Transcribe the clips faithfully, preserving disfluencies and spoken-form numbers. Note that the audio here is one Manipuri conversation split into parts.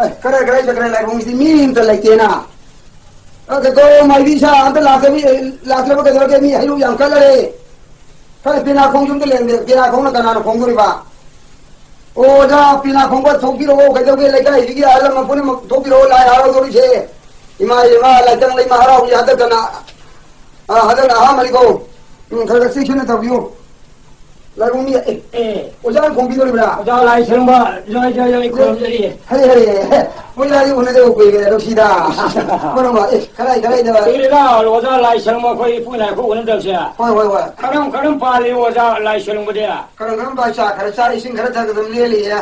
ꯑꯦ, ꯀꯔꯥꯏ ꯀꯔꯥꯏ ꯆꯠꯈ꯭ꯔꯦ? ꯂꯥꯏꯕꯨꯡꯁꯤꯗꯤ ꯃꯤ ꯑꯝꯇ ꯂꯩꯇꯦꯅ꯫ ꯑ, ꯀꯩꯗꯧ ꯃꯥꯏꯕꯤ ꯏꯁꯥ ꯑꯝꯇ ꯂꯥꯛꯇꯕꯤ-, ꯂꯥꯛꯇ꯭ꯔꯕ ꯀꯩꯗꯧꯔꯒꯦ? ꯃꯤ ꯍꯩꯔꯨꯛ ꯌꯥꯝ ꯀꯜꯂꯔꯦ꯫ ꯈꯔ ꯄꯦꯅꯥ ꯈꯣꯡꯁꯨ ꯑꯝꯇ ꯂꯩꯔꯝꯗꯦ꯫ ꯄꯦꯅꯥ ꯈꯣꯡꯅ ꯀꯅꯥꯅ ꯈꯣꯡꯗꯣꯔꯤꯕ? ꯑꯣ, ꯑꯣꯖꯥ, ꯄꯦꯅꯥ ꯈꯣꯡꯕ ꯊꯣꯛꯄꯤꯔꯛꯑꯣ, ꯀꯩꯗꯧꯒꯦ? ꯂꯩꯀꯥꯏꯁꯤꯒꯤ ꯑꯍꯜ ꯂꯃꯟ ꯄꯨꯝꯅꯃꯛ ꯊꯣꯛꯄꯤꯔꯛꯑꯣ, ꯂꯥꯏ ꯍꯔꯥꯎꯗꯧꯔꯤꯁꯦ꯫ ꯏꯃꯥ, ꯏꯃꯥ, ꯂꯥꯏꯇꯪ ꯂꯩꯃ ꯍꯔꯥꯎꯕꯁꯦ ꯍꯟꯗꯛꯇꯅ, ꯑ, ꯍꯟꯗꯛꯅ ꯑꯍꯥꯟꯕꯅꯤꯀꯣ꯫ ꯎꯝ, ꯈꯔ ꯈꯔ ꯆꯦꯛꯁꯤꯟꯅ ꯇꯧꯕꯤꯌꯨ꯫ ꯂꯥꯏꯕꯨꯡ ꯃꯤ, ꯑꯦ, ꯑꯦ, ꯑꯣꯖꯥꯅ ꯈꯣꯡꯕꯤꯗꯧꯔꯤꯕ꯭ꯔꯥ? ꯑꯣꯖꯥ ꯂꯥꯏ ꯁꯦꯝꯕ, ꯖꯣꯏ, ꯖꯣꯏ, ꯖꯣꯏ, ꯈꯨꯔꯨꯝꯖꯔꯤ꯫ ꯍꯩ, ꯍꯩ, ꯍꯩ, ꯍꯩ꯫ ꯃꯣꯏ ꯂꯥꯏꯗꯤ ꯎꯅꯗꯕ ꯀꯨꯏꯔꯦ, ꯅꯨꯡꯁꯤꯗ꯫ ꯃꯔꯝ ꯑꯃ, ꯑꯦ, ꯀꯗꯥꯏ, ꯀꯗꯥꯏꯗ? ꯀꯨꯏꯔꯦꯗ, ꯑꯣꯖꯥ ꯂꯥꯏ ꯁꯦꯝꯕ ꯑꯩꯈꯣꯏ ꯏꯄꯨ ꯏꯅꯥ ꯏꯈꯣ ꯎꯅꯗꯕꯁꯦ꯫ ꯍꯣꯏ, ꯍꯣꯏ, ꯍꯣꯏ꯫ ꯀꯔꯝ, ꯀꯔꯝ ꯄꯥꯜꯂꯤ ꯑꯣꯖꯥ ꯂꯥꯏ ꯁꯦꯝꯕꯗꯤ? ꯀꯔꯝ, ꯀꯔꯝ ꯄꯥꯜ, ꯆꯥ ꯈꯔ ꯆꯥ, ꯏꯁꯤꯡ ꯈꯔ ꯊꯛ ꯑꯗꯨꯝ ꯂꯦꯜꯂꯤꯌꯦ꯫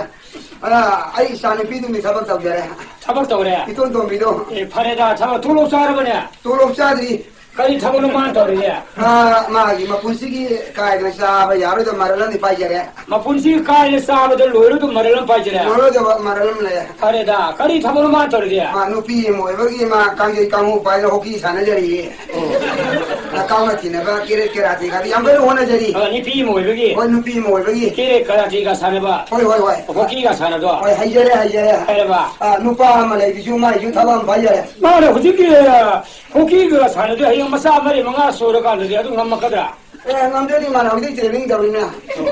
ꯑ, ꯑꯩ ꯏꯆꯥ ꯅꯨꯄꯤꯗꯨꯅꯤ ꯊꯕꯛ ꯇꯧꯖꯔꯦ꯫ ꯊꯕꯛ ꯇꯧꯔꯦ? ꯏꯇꯣꯟ ꯇꯣꯝꯕꯤꯗꯣ꯫ ꯑꯦ, ꯐꯔꯦꯗ, ꯊꯕꯛ, ꯇꯣꯂꯣꯞ ꯆꯥꯔꯕꯅꯦ? ꯇꯣꯂꯣꯞ ꯆꯥꯗ꯭ꯔꯤ꯫ ꯀꯔꯤ ꯊꯕꯛꯅꯣ ꯃꯥꯅ ꯇꯧꯔꯤꯁꯦ? ꯑ, ꯃꯥꯒꯤ ꯃꯄꯨꯟꯁꯤꯒꯤ ꯀꯥꯏꯗꯅ ꯆꯥꯕ ꯌꯥꯔꯣꯏꯗꯕ ꯃꯔꯜ ꯑꯃꯗꯤ ꯄꯥꯏꯖꯔꯦ꯫ ꯃꯄꯨꯟꯁꯤꯒꯤ ꯀꯥꯏꯅ ꯆꯥꯕꯗ ꯂꯣꯏꯔꯣꯏꯗꯕ ꯃꯔꯜ ꯑꯃ ꯄꯥꯏꯖꯔꯦ? ꯂꯣꯏꯔꯣꯏꯗꯕ ꯃꯔꯜ ꯑꯃ ꯂꯩꯔꯦ꯫ ꯐꯔꯦꯗ, ꯀꯔꯤ ꯊꯕꯛꯅꯣ ꯃꯥꯅ ꯇꯧꯔꯤꯁꯦ? ꯃꯥ ꯅꯨꯄꯤ ꯑꯃ ꯑꯣꯏꯕꯒꯤ ꯃꯥ ꯀꯥꯡꯖꯩ ꯀꯥꯡꯉꯧ ꯄꯥꯏꯔꯒ ꯍꯣꯀꯤ ꯁꯥꯟꯅꯖꯔꯤꯌꯦ꯫ ꯑꯣ꯫ ꯀꯥꯡꯅ ꯊꯤꯅꯕ ꯀꯦꯔꯦꯠ ꯀꯦꯔꯥꯇꯤ ꯀꯥꯗꯤ ꯌꯥꯝ ꯀꯟꯅ ꯍꯣꯠꯅꯖꯔꯤ꯫ ꯑ, ꯅꯨꯄꯤ ꯑꯃ ꯑꯣꯏꯕꯒꯤ? ꯍꯣꯏ, ꯅꯨꯄꯤ ꯑꯃ ꯑꯣꯏꯕꯒꯤ꯫ ꯀꯦꯔꯦꯠ ꯀꯥꯔꯥꯇꯤꯒ ꯁꯥꯟꯅꯕ? ꯍꯣꯏ, ꯍꯣꯏ, ꯍꯣꯏ꯫ ꯍꯣꯀꯤꯒ ꯁꯥꯟꯅꯕ? ꯍꯣꯏ, ꯍꯩꯖꯔꯦ, ꯍꯩꯖꯔꯦ꯫ ꯍꯩꯔꯕ? ꯑ, ꯅꯨꯄꯥ ꯑꯃ ꯂꯩꯕꯁꯨ ꯃꯥꯏꯁꯨ ꯊꯕꯛ ꯑꯃ ꯄꯥꯏꯖꯔꯦ꯫ ꯃꯥꯅ ꯍꯧꯖꯤꯛꯀꯤ, ꯑ, ꯍꯣꯀꯤꯒ ꯁꯥꯟꯅꯗꯣꯏ ꯍꯌꯦꯡ ꯃꯆꯥ ꯃꯔꯤ ꯃꯉꯥ ꯁꯨꯔꯀꯥꯟꯗꯗꯤ ꯑꯗꯨ ꯉꯝꯃꯛꯀꯗ꯭ꯔꯥ? ꯑꯦ, ꯉꯝꯗ꯭ꯔꯗꯤ ꯃꯥꯅ ꯍꯧꯖꯤꯛ training ꯇꯧꯔꯤꯅꯦ꯫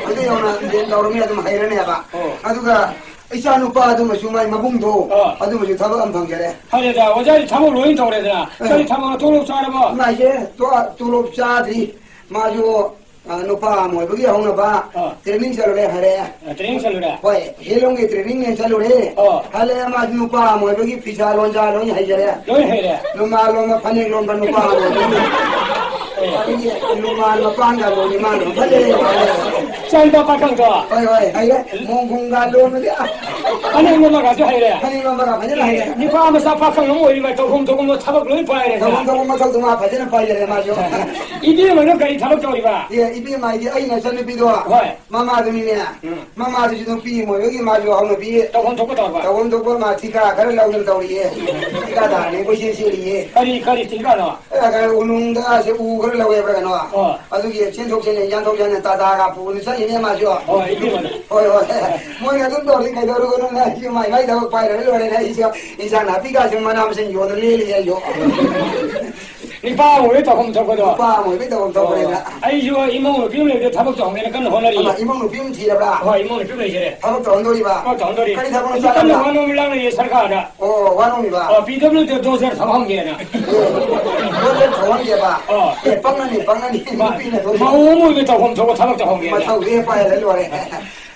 ꯍꯧꯖꯤꯛ ꯌꯧꯅ train ꯇꯧꯔꯃꯤ, ꯑꯗꯨꯝ ꯍꯩꯔꯅꯦꯕ꯫ ꯑꯣ꯫ ꯑꯗꯨꯒ ꯏꯆꯥ ꯅꯨꯄꯥ ꯑꯗꯨꯃꯁꯨ ꯃꯥꯏ ꯃꯕꯨꯡꯗꯣ, ꯑꯣ꯫ ꯑꯗꯨꯃꯁꯨ ꯊꯕꯛ ꯑꯃ ꯐꯪꯖꯔꯦ꯫ ꯐꯔꯦꯗ, ꯑꯣꯖꯥꯗꯤ ꯊꯕꯛ ꯂꯣꯏ ꯇꯧꯔꯦꯗꯅ꯫ ꯑꯦ꯫ ꯀꯔꯤ ꯊꯕꯛꯅꯣ? ꯇꯣꯂꯣꯞ ꯆꯥꯔꯕꯣ? ꯏꯃꯥꯏꯁꯦ, ꯇꯣ-, ꯇꯣꯂꯣꯞ ꯆꯥꯗ꯭ꯔꯤ꯫ ꯃꯥꯁꯨ, ꯑ, ꯅꯨꯄꯥ ꯑꯃ ꯑꯣꯏꯕꯒꯤ ꯍꯧꯅꯕ ꯑꯥ꯫ Training ꯆꯠꯂꯨꯔꯦ, ꯍꯜꯂꯛꯑꯦ꯫ ꯑ, training ꯆꯠꯂꯨꯔꯦ? ꯍꯣꯏ, ꯍꯦꯂꯣꯡꯒꯤ trainingꯅꯦ ꯆꯠꯂꯨꯔꯦ꯫ ꯑꯣ꯫ ꯍꯜꯂꯛꯑꯦ, ꯃꯥꯁꯨ ꯅꯨꯄꯥ ꯑꯃ ꯑꯣꯏꯕꯒꯤ ꯐꯤꯁꯥ ꯂꯣꯟꯖꯥ ꯂꯣꯏ ꯍꯩꯖꯔꯦ꯫ ꯂꯣꯏ ꯍꯩꯔꯦ? ꯔꯨꯃꯥꯜ ꯂꯣꯟꯕ, ꯐꯅꯦꯛ ꯂꯣꯟꯕ ꯅꯨꯄꯥ ꯑꯃ ꯑꯣꯏꯕꯒꯤ꯫ ꯑꯣ꯫ ꯑꯗꯨꯒꯤ ꯔꯨꯃꯥꯜ ꯃꯄꯥꯟꯒ ꯂꯣꯜꯂꯤ, ꯃꯥꯅ ꯐꯖꯔꯦ, ꯐꯖꯔꯦ꯫ ꯆꯟꯕ ꯄꯥꯈꯪꯗꯣ? ꯍꯣꯏ, ꯍꯣꯏ, ꯍꯩꯔꯦ꯫ ꯃꯣꯡꯈꯣꯡꯒ ꯂꯣꯟꯕꯗꯤ, ꯑ꯫ ꯐꯅꯦꯛ ꯂꯣꯟꯕꯒꯁꯨ ꯍꯩꯔꯦ? ꯐꯅꯦꯛ ꯂꯣꯟꯕꯒ ꯐꯖꯅ ꯍꯩꯔꯦ꯫ ꯅꯨꯄꯥ ꯃꯆꯥ ꯄꯥꯈꯪ ꯑꯃ ꯑꯣꯏꯔꯤꯕ ꯇꯧꯐꯝ ꯇꯧꯐꯝ ꯊꯕꯛ ꯂꯣꯏ ꯄꯥꯏꯔꯦ꯫ ꯇꯧꯐꯝ ꯇꯧꯐꯝ ꯃꯊꯧꯗꯣ ꯃꯥ ꯐꯖꯅ ꯄꯥꯏꯖꯔꯦ, ꯃꯥꯁꯨ꯫ ꯏꯕꯦꯝꯃꯅ ꯀꯔꯤ ꯊꯕꯛ ꯇꯧꯔꯤꯕ? ꯑꯦ, ꯏꯕꯦꯝꯃ ꯍꯥꯏꯗꯤ ꯑꯩ ꯅꯆꯟꯅꯨꯄꯤꯗꯣ꯫ ꯍꯣꯏ꯫ ꯃꯃꯥꯗꯨꯅꯤꯅꯦ꯫ ꯎꯝ꯫ ꯃꯃꯥꯗꯨꯁꯨ ꯅꯨꯄꯤ ꯑꯃ ꯑꯣꯏꯕꯒꯤ ꯃꯥꯁꯨ ꯍꯧꯅꯕꯤ ꯇꯧꯐꯝ ꯊꯣꯛꯄ ꯇꯧꯕ꯫ ꯇꯧꯐꯝ ꯊꯣꯛꯄ ꯃꯥ ꯊꯤꯀꯥ ꯈꯔ ꯂꯧꯗꯅ ꯇꯧꯔꯤꯌꯦ꯫ ꯊꯤꯀꯥ ꯇꯥꯔꯅꯤ ꯀꯣꯏꯆꯦꯟ ꯆꯦꯜꯂꯤꯌꯦ꯫ ꯀꯔꯤ, ꯀꯔꯤ ꯊꯤꯀꯥꯅꯣ? ꯑꯦ, ꯀꯩꯅꯣ, ꯎꯅꯨꯡꯗ ꯁꯦ ꯎ ꯈꯔ ꯂꯧꯋꯦꯕ꯭ꯔꯥ ꯀꯩꯅꯣ? ꯑꯣ꯫ ꯑꯗꯨꯒꯤ ꯆꯦꯟꯊꯣꯛ ꯆꯦꯟꯁꯤꯟ, ꯌꯥꯟꯊꯣꯛ ꯌꯥꯟꯁꯤꯟ ꯇꯥꯇꯥꯒ ꯄꯨꯕꯅꯤ꯫ ꯆꯠꯂꯤꯅꯦ ꯃꯥꯁꯨ꯫ ꯍꯣꯏ, ꯏꯇꯩꯃꯅ꯫ ꯍꯣꯏ, ꯍꯣꯏ꯫ ꯃꯣꯏꯅ ꯑꯗꯨꯝ ꯇꯧꯔꯗꯤ ꯀꯩꯗꯧꯔꯨꯒꯅꯣ? ꯑꯩꯁꯨ ꯃꯥꯏ ꯃꯥꯏ ꯊꯕꯛ ꯄꯥꯏꯔꯒ ꯂꯣꯏꯔꯦꯅꯦ꯫ ꯑꯩꯁꯨ ꯏꯟꯁꯥꯡ ꯅꯥꯄꯤꯒꯁꯨ ꯃꯅꯥ ꯃꯁꯤꯡ ꯌꯣꯟꯅ ꯂꯦꯜꯂꯤ ꯑꯩꯁꯨ꯫ ꯅꯨꯄꯥ ꯑꯃ ꯑꯣꯏꯕꯩ ꯇꯧꯐꯝ ꯊꯣꯛꯄꯗꯣ꯫ ꯅꯨꯄꯥ ꯑꯃ ꯑꯣꯏꯕꯩ ꯇꯧꯐꯝ ꯊꯣꯛꯄꯅꯦꯅ꯫ ꯑꯣ, ꯑꯩꯁꯨ ꯏꯃꯧ ꯅꯨꯄꯤ ꯑꯃ ꯂꯩꯕꯗ ꯊꯕꯛ ꯇꯧꯍꯟꯒꯦꯅ ꯀꯟꯅ ꯍꯣꯠꯅꯔꯤ꯫ ꯑꯃ ꯏꯃꯧ ꯅꯨꯄꯤ ꯑꯃ ꯊꯤꯔꯕ꯭ꯔꯥ? ꯍꯣꯏ, ꯏꯃꯧ ꯅꯨꯄꯤ ꯑꯃ ꯂꯩꯖꯔꯦ꯫ ꯊꯕꯛ ꯇꯧꯍꯟꯗꯣꯔꯤꯕ? ꯍꯣꯏ, ꯇꯧꯍꯟꯗꯣꯔꯤ꯫ ꯀꯔꯤ ꯊꯕꯛꯅꯣ? ꯑꯩꯁꯨ ꯆꯥ ꯀꯟꯅ ꯇꯝꯕ? ꯋꯥ ꯅꯣꯝ ꯂꯥꯡꯅꯔꯤꯌꯦ ꯁꯔꯀꯥꯔꯗ꯫ ꯑꯣ, ꯋꯥ ꯅꯣꯝꯃꯤꯕ? ꯑꯣ, ꯄꯤ ꯗꯕ꯭ꯂꯤꯎ ꯗꯤ ꯗꯣꯖꯔ ꯊꯕꯛ ꯍꯪꯒꯦꯅ꯫ ꯑꯣ, ꯗꯣꯖꯔ ꯊꯕꯛ ꯍꯪꯒꯦꯕ? ꯑꯣ꯫ ꯑꯦ, ꯄꯪꯉꯅꯤ, ꯄꯪꯉꯅꯤ꯫ ꯃꯥ-, ꯅꯨꯄꯤꯅ ꯗꯣꯖꯔ꯫ ꯃꯧ ꯑꯃ ꯑꯣꯏꯕꯩ ꯇꯧꯐꯝ ꯊꯣꯛꯄ ꯊꯕꯛ ꯇꯧꯍꯧꯒꯦꯅ꯫ ꯃꯊꯧꯗꯤ ꯄꯥꯏꯍꯜꯂ ꯂꯣꯏꯔꯦ꯫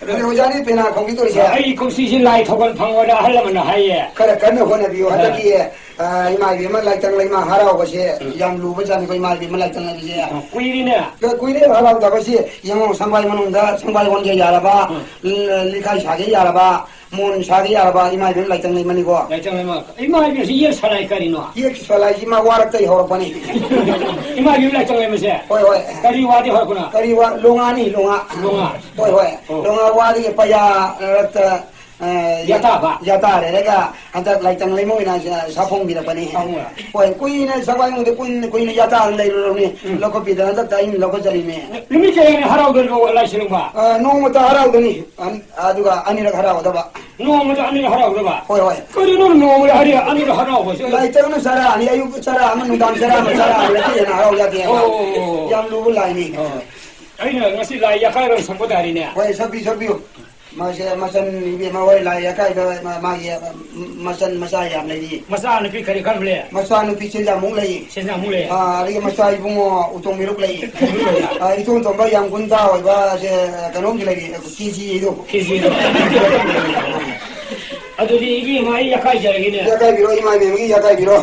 ꯑꯗꯨꯗꯤ ꯑꯣꯖꯥꯗꯤ ꯄꯦꯅꯥ ꯈꯣꯡꯕꯤꯗꯧꯔꯤꯁꯦ? ꯑꯩ ꯀꯨꯝꯁꯤꯁꯦ ꯂꯥꯏ ꯊꯧꯒꯜ ꯐꯪꯉꯣꯏꯗ ꯑꯍꯜ ꯑꯃꯅ ꯍꯥꯏꯌꯦ꯫ ꯈꯔ ꯀꯟꯅ ꯍꯣꯠꯅꯕꯤꯌꯨ꯫ ꯑ꯫ ꯍꯟꯗꯛꯀꯤ, ꯑ, ꯏꯃꯥ ꯏꯕꯦꯝꯃ ꯂꯥꯏꯇꯪ ꯂꯩꯃ ꯍꯔꯥꯎꯕꯁꯦ ꯎꯝ꯫ ꯌꯥꯝ ꯂꯨꯕ ꯖꯥꯠꯅꯤꯀꯣ, ꯏꯃꯥ ꯏꯕꯦꯝꯃ ꯂꯥꯏꯇꯪ ꯂꯩꯕꯁꯦ꯫ ꯑ, ꯀꯨꯏꯔꯤꯅꯦ꯫ ꯀ-, ꯀꯨꯏꯔꯦ ꯍꯔꯥꯎꯗꯕꯁꯤ꯫ ꯌꯦꯡꯉꯣ, ꯁꯪꯕꯥꯏ ꯃꯅꯨꯡꯗ ꯁꯪꯕꯥꯏ ꯑꯣꯟꯒꯦ ꯌꯥꯔꯕ, ꯎꯝ꯫ ꯂ-, ꯂꯤꯈꯥꯏ ꯁꯥꯒꯦ ꯌꯥꯔꯕ, ꯃꯣꯟ ꯁꯥꯒꯦ ꯌꯥꯔꯕ, ꯏꯃꯥ ꯏꯕꯦꯝꯃ ꯂꯥꯏꯇꯪ ꯂꯩꯃꯅꯤꯀꯣ꯫ ꯂꯥꯏꯇꯪ ꯂꯩꯃ꯫ ꯏꯃꯥ ꯏꯕꯦꯝꯃꯁꯤ ꯌꯦꯛ ꯁꯂꯥꯏ ꯀꯔꯤꯅꯣ? ꯌꯦꯛ ꯁꯂꯥꯏꯁꯤ ꯏꯃꯥ ꯋꯥꯔꯛꯇꯒꯤ ꯍꯧꯔꯛꯄꯅꯤ꯫ ꯏꯃꯥ ꯏꯕꯦꯝꯃ ꯂꯥꯏꯇꯪ ꯂꯩꯃꯁꯦ? ꯍꯣꯏ, ꯍꯣꯏ꯫ ꯀꯔꯤ ꯋꯥꯗꯤ ꯍꯧꯔꯛꯄꯅꯣ? ꯀꯔꯤ ꯋꯥ? ꯂꯣꯉꯥꯅꯤ, ꯂꯣꯉꯥ꯫ ꯂꯣꯉꯥ꯫ ꯍꯣꯏ, ꯍꯣꯏ꯫ ꯑꯣ꯫ ꯂꯣꯉꯥ ꯋꯥꯗꯒꯤ ꯄꯩꯌꯥ ꯔꯛꯇ, ꯑ, ꯌꯥꯇꯥꯕ꯫ ꯌꯥꯇꯥ ꯂꯩꯔꯒ ꯍꯟꯗꯛ ꯂꯥꯏꯇꯪ ꯂꯩꯃ ꯑꯣꯏꯅ ꯁꯥꯐꯣꯡꯕꯤꯔꯛꯄꯅꯤ꯫ ꯑꯍꯣꯏ꯫ ꯍꯣꯏ, ꯀꯨꯏꯅ ꯁꯪꯕꯥꯏ ꯃꯅꯨꯡꯗ ꯀꯨꯏꯅ, ꯀꯨꯏꯅ ꯌꯥꯇꯥ ꯂꯩꯔꯨꯔꯕꯅꯤ꯫ ꯎꯝ꯫ ꯂꯧꯈꯠꯄꯤꯗꯅ ꯍꯟꯗꯛꯇ ꯑꯩꯅ ꯂꯧꯈꯠꯆꯔꯤꯅꯦ꯫ ꯅꯨꯃꯤꯠ ꯀꯌꯥꯅꯤ ꯍꯔꯥꯎꯗꯣꯏꯅꯣ ꯂꯥꯏ ꯁꯦ ꯂꯨꯡꯕ? ꯑ, ꯅꯣꯡꯃꯇ ꯍꯔꯥꯎꯒꯅꯤ꯫ ꯑꯝ, ꯑꯗꯨꯒ ꯑꯅꯤꯔꯛ ꯍꯔꯥꯎꯒꯗꯕ꯫ ꯅꯣꯡꯃꯗ ꯑꯅꯤꯔꯛ ꯍꯔꯥꯎꯒꯗꯕ? ꯍꯣꯏ, ꯍꯣꯏ꯫ ꯀꯔꯤꯅꯣ ꯅꯣꯡꯃꯗ ꯍꯔꯤ-, ꯑꯅꯤꯔꯛ ꯍꯔꯥꯎꯕꯁꯦ? ꯂꯥꯏꯇꯪꯅ ꯆꯔꯥ ꯑꯅꯤ, ꯑꯌꯨꯛꯇ ꯆꯔꯥ ꯑꯃ, ꯅꯨꯡꯗꯥꯡ ꯆꯔꯥ ꯑꯃ, ꯆꯔꯥ ꯑꯅꯤꯔꯛꯇꯤ ꯍꯦꯟꯅ ꯍꯔꯥꯎ ꯌꯥꯗꯦ꯫ ꯑꯣ, ꯑꯣ, ꯑꯣ, ꯑꯣ꯫ ꯌꯥꯝ ꯂꯨꯕ ꯂꯥꯏꯅꯤ꯫ ꯑꯣ꯫ ꯑꯩꯅ ꯉꯁꯤ ꯂꯥꯏ ꯌꯥꯀꯥꯏꯔꯣꯟ ꯁꯛꯄ ꯇꯥꯔꯤꯅꯦ꯫ ꯍꯣꯏ, ꯁꯛꯄꯤꯌꯨ, ꯁꯛꯄꯤꯌꯨ꯫ ꯃꯥꯁꯦ ꯃꯆꯟ ꯏꯕꯦꯝꯃ ꯍꯣꯏ ꯂꯥꯏ ꯌꯥꯀꯥꯏꯗ ꯃꯥ-, ꯃꯥꯒꯤ ꯃꯆꯟ ꯃꯆꯥ ꯌꯥꯝ ꯂꯩꯔꯤ꯫ ꯃꯆꯥꯅꯨꯄꯤ ꯀꯔꯤ ꯀꯔꯝꯕ ꯂꯩ? ꯃꯆꯥꯅꯨꯄꯤ ꯁꯦꯟꯖꯥꯃꯨꯛ ꯂꯩ꯫ ꯁꯦꯟꯖꯥꯃꯨꯛ ꯂꯩ꯫ ꯑꯥ, ꯑꯗꯒꯤ ꯃꯆꯥ ꯏꯕꯨꯡꯉꯣ ꯎꯇꯣꯝ ꯃꯤꯔꯨꯛ ꯂꯩ꯫ ꯑꯥ, ꯏꯇꯣꯟ ꯇꯣꯟꯕ ꯌꯥꯝ ꯒꯨꯟꯗꯥ ꯑꯣꯏꯕ, ꯁꯦ, ꯀꯩꯅꯣꯝꯁꯨ ꯂꯩꯔꯤ, ꯀꯦ ꯖꯤ ꯗꯣ꯫ ꯀꯦ ꯖꯤ ꯗꯣ꯫ ꯑꯗꯨꯗꯤ ꯏꯕꯦꯝꯃ ꯑꯩ ꯌꯥꯀꯥꯏꯖꯔꯒꯦꯅꯦ꯫ ꯌꯥꯀꯥꯏꯕꯤꯔꯣ, ꯏꯃꯥ ꯏꯕꯦꯝꯃꯒꯤ ꯌꯥꯀꯥꯏꯕꯤꯔꯣ꯫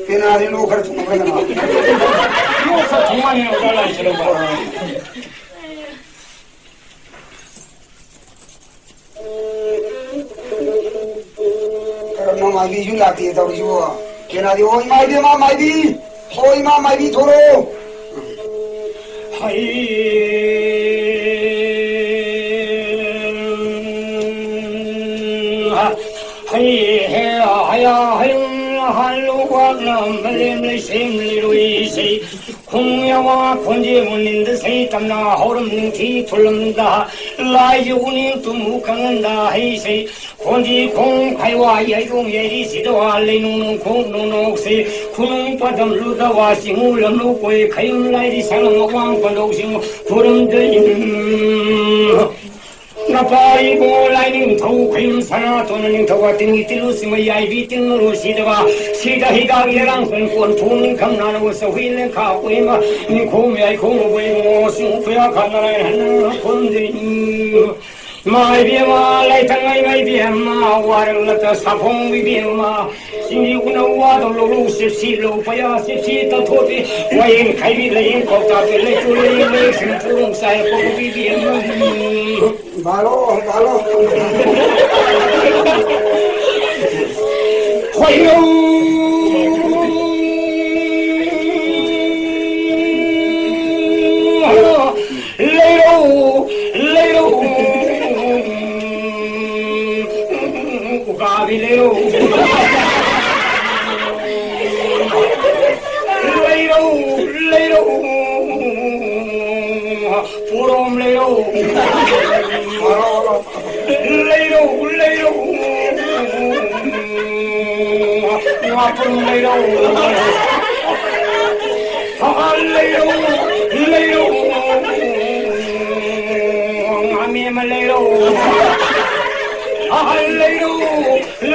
ꯄꯦꯅꯥꯗꯤ ꯂꯣꯛ ꯈꯔ ꯊꯨꯡꯉꯕ꯭ꯔꯥ ꯀꯩꯅꯣ? ꯂꯣꯛ ꯈꯔ ꯊꯨꯡ ꯃꯥꯜꯂꯦ, ꯑꯣꯖꯥ ꯂꯥꯏ ꯁꯦ ꯂꯨꯡꯕ꯫ ꯀꯔꯝꯅ ꯃꯥꯏꯕꯤꯁꯨ ꯂꯥꯛꯇꯦ ꯇꯧꯔꯤꯁꯤꯕꯣ? ꯄꯦꯅꯥꯗꯤ, "ꯍꯣ ꯏꯃꯥ ꯏꯕꯦꯝꯃ ꯃꯥꯏꯕꯤ! ꯍꯣ ꯏꯃꯥ ꯃꯥꯏꯕꯤ ꯊꯣꯔꯛꯑꯣ!" ꯍꯩ꯫ ꯍꯌꯨꯝ ꯍꯥꯜꯂꯨ ꯋꯥꯛꯅ ꯃꯥꯂꯦꯝ ꯂꯩꯁꯦꯝ ꯂꯩꯔꯣꯏꯁꯦ꯫ ꯈꯨꯡꯌꯥꯋꯥ ꯈꯣꯟꯖꯦꯜ ꯃꯨꯅꯤꯟꯗ ꯁꯩ ꯇꯝꯅ ꯍꯧꯔꯝ ꯅꯤꯡꯊꯤ ꯊꯨꯜꯂꯝꯗ ꯂꯥꯏꯖꯤ ꯎꯅꯤꯡ ꯇꯨꯝꯃꯨ ꯈꯪꯍꯟꯗ ꯍꯩꯁꯦ꯫ ꯈꯣꯟꯖꯤ ꯈꯣꯡ ꯈꯥꯏꯋꯥ ꯌꯥꯏꯔꯣꯡ ꯌꯥꯏꯔꯤ ꯁꯤꯗꯋꯥ ꯂꯩꯅꯨꯡ ꯅꯨꯡꯈꯣꯡ ꯅꯨꯡꯅꯣꯛꯁꯦ꯫ ꯈꯨꯅꯨꯡ ꯄꯗꯝ ꯂꯨꯗꯋꯥ ꯁꯤꯡꯉꯨ ꯂꯝꯂꯨ ꯀꯣꯏ ꯈꯌꯨꯝ ꯂꯥꯏꯔꯤ ꯁꯥꯂꯝ ꯑꯋꯥꯡ ꯄꯟꯗꯧ ꯁꯤꯡꯉꯨ ꯈꯨꯔꯨꯝꯖꯩ꯫ ꯅꯄꯥ ꯏꯕꯨꯡꯉꯣ ꯂꯥꯏꯅꯤꯡꯊꯧ ꯈꯌꯨꯝ ꯁꯅꯥꯇꯣꯟ ꯅꯤꯡꯊꯧ ꯑꯇꯤꯡꯒꯤ ꯇꯤꯂꯨꯁꯤ ꯃꯌꯥꯏꯕꯤ ꯇꯤꯡꯉꯨꯔꯨ ꯁꯤꯗꯕ ꯁꯤꯗ ꯍꯤꯗꯥꯛ ꯌꯦꯔꯥꯡ ꯀꯣꯟ ꯊꯣꯡ ꯅꯤꯡꯈꯝ ꯅꯥꯅꯕ ꯆꯧꯍꯤ ꯂꯦꯡꯈꯥ ꯀꯣꯏꯃ ꯅꯤꯡꯈꯣꯝ ꯌꯥꯏꯈꯣꯝ ꯃꯕꯨ ꯏꯕꯨꯡꯉꯣ ꯁꯤꯡ ꯈꯨꯌꯥ ꯈꯥ ꯅꯥꯔꯥꯏꯅ ꯍꯟꯅ ꯈꯨꯔꯨꯝꯖꯩ꯫ ꯏꯃꯥ ꯏꯕꯦꯝꯃ ꯂꯥꯏꯊꯪ ꯏꯃꯥ ꯏꯕꯦꯝꯃ ꯋꯥꯔꯛꯂꯇ ꯁꯥꯐꯣꯡ ꯏꯕꯦꯝꯃ ꯁꯤꯡꯒꯤ ꯎꯅꯧ ꯋꯥꯗꯧ ꯂꯧꯔꯨ ꯁꯤꯞꯁꯤ ꯂꯧ ꯄꯌꯥ ꯁꯤꯞꯁꯤ ꯇꯧꯊꯣꯛꯄꯤ ꯋꯥꯌꯦꯟ ꯈꯥꯏꯕꯤ ꯂꯩꯌꯦꯟ ꯈꯧꯇꯥꯛꯄꯤ ꯂꯩꯇꯨ ꯂꯩꯌꯦꯟ ꯂꯩꯁꯤꯡ ꯄꯨꯔꯨꯝ ꯆꯥꯏ ꯄꯣꯛꯄꯤ ꯏꯕꯦꯝꯃ꯫ ꯕꯥꯂꯣ, ꯕꯥꯂꯣ꯫ ꯍꯣꯏꯔꯣ꯫ ꯂꯩꯔꯧ, ꯂꯩꯔꯧ꯫ ꯎꯀꯥꯕꯤ ꯂꯩꯔꯧ꯫ ꯂꯩꯔꯧ, ꯂꯩꯔꯧ꯫ ꯄꯣꯔꯣꯝ ꯂꯩꯔꯧ꯫ ꯂꯩꯔꯧ, ꯂꯩꯔꯧ꯫ ꯉꯥꯄ꯭ꯔꯨꯝ ꯂꯩꯔꯧ꯫ ꯍꯥ, ꯂꯩꯔꯧ, ꯂꯩꯔꯧ꯫ ꯉꯥꯃꯤ ꯑꯃ ꯂꯩꯔꯧ꯫ ꯍꯥ, ꯂꯩꯔꯧ,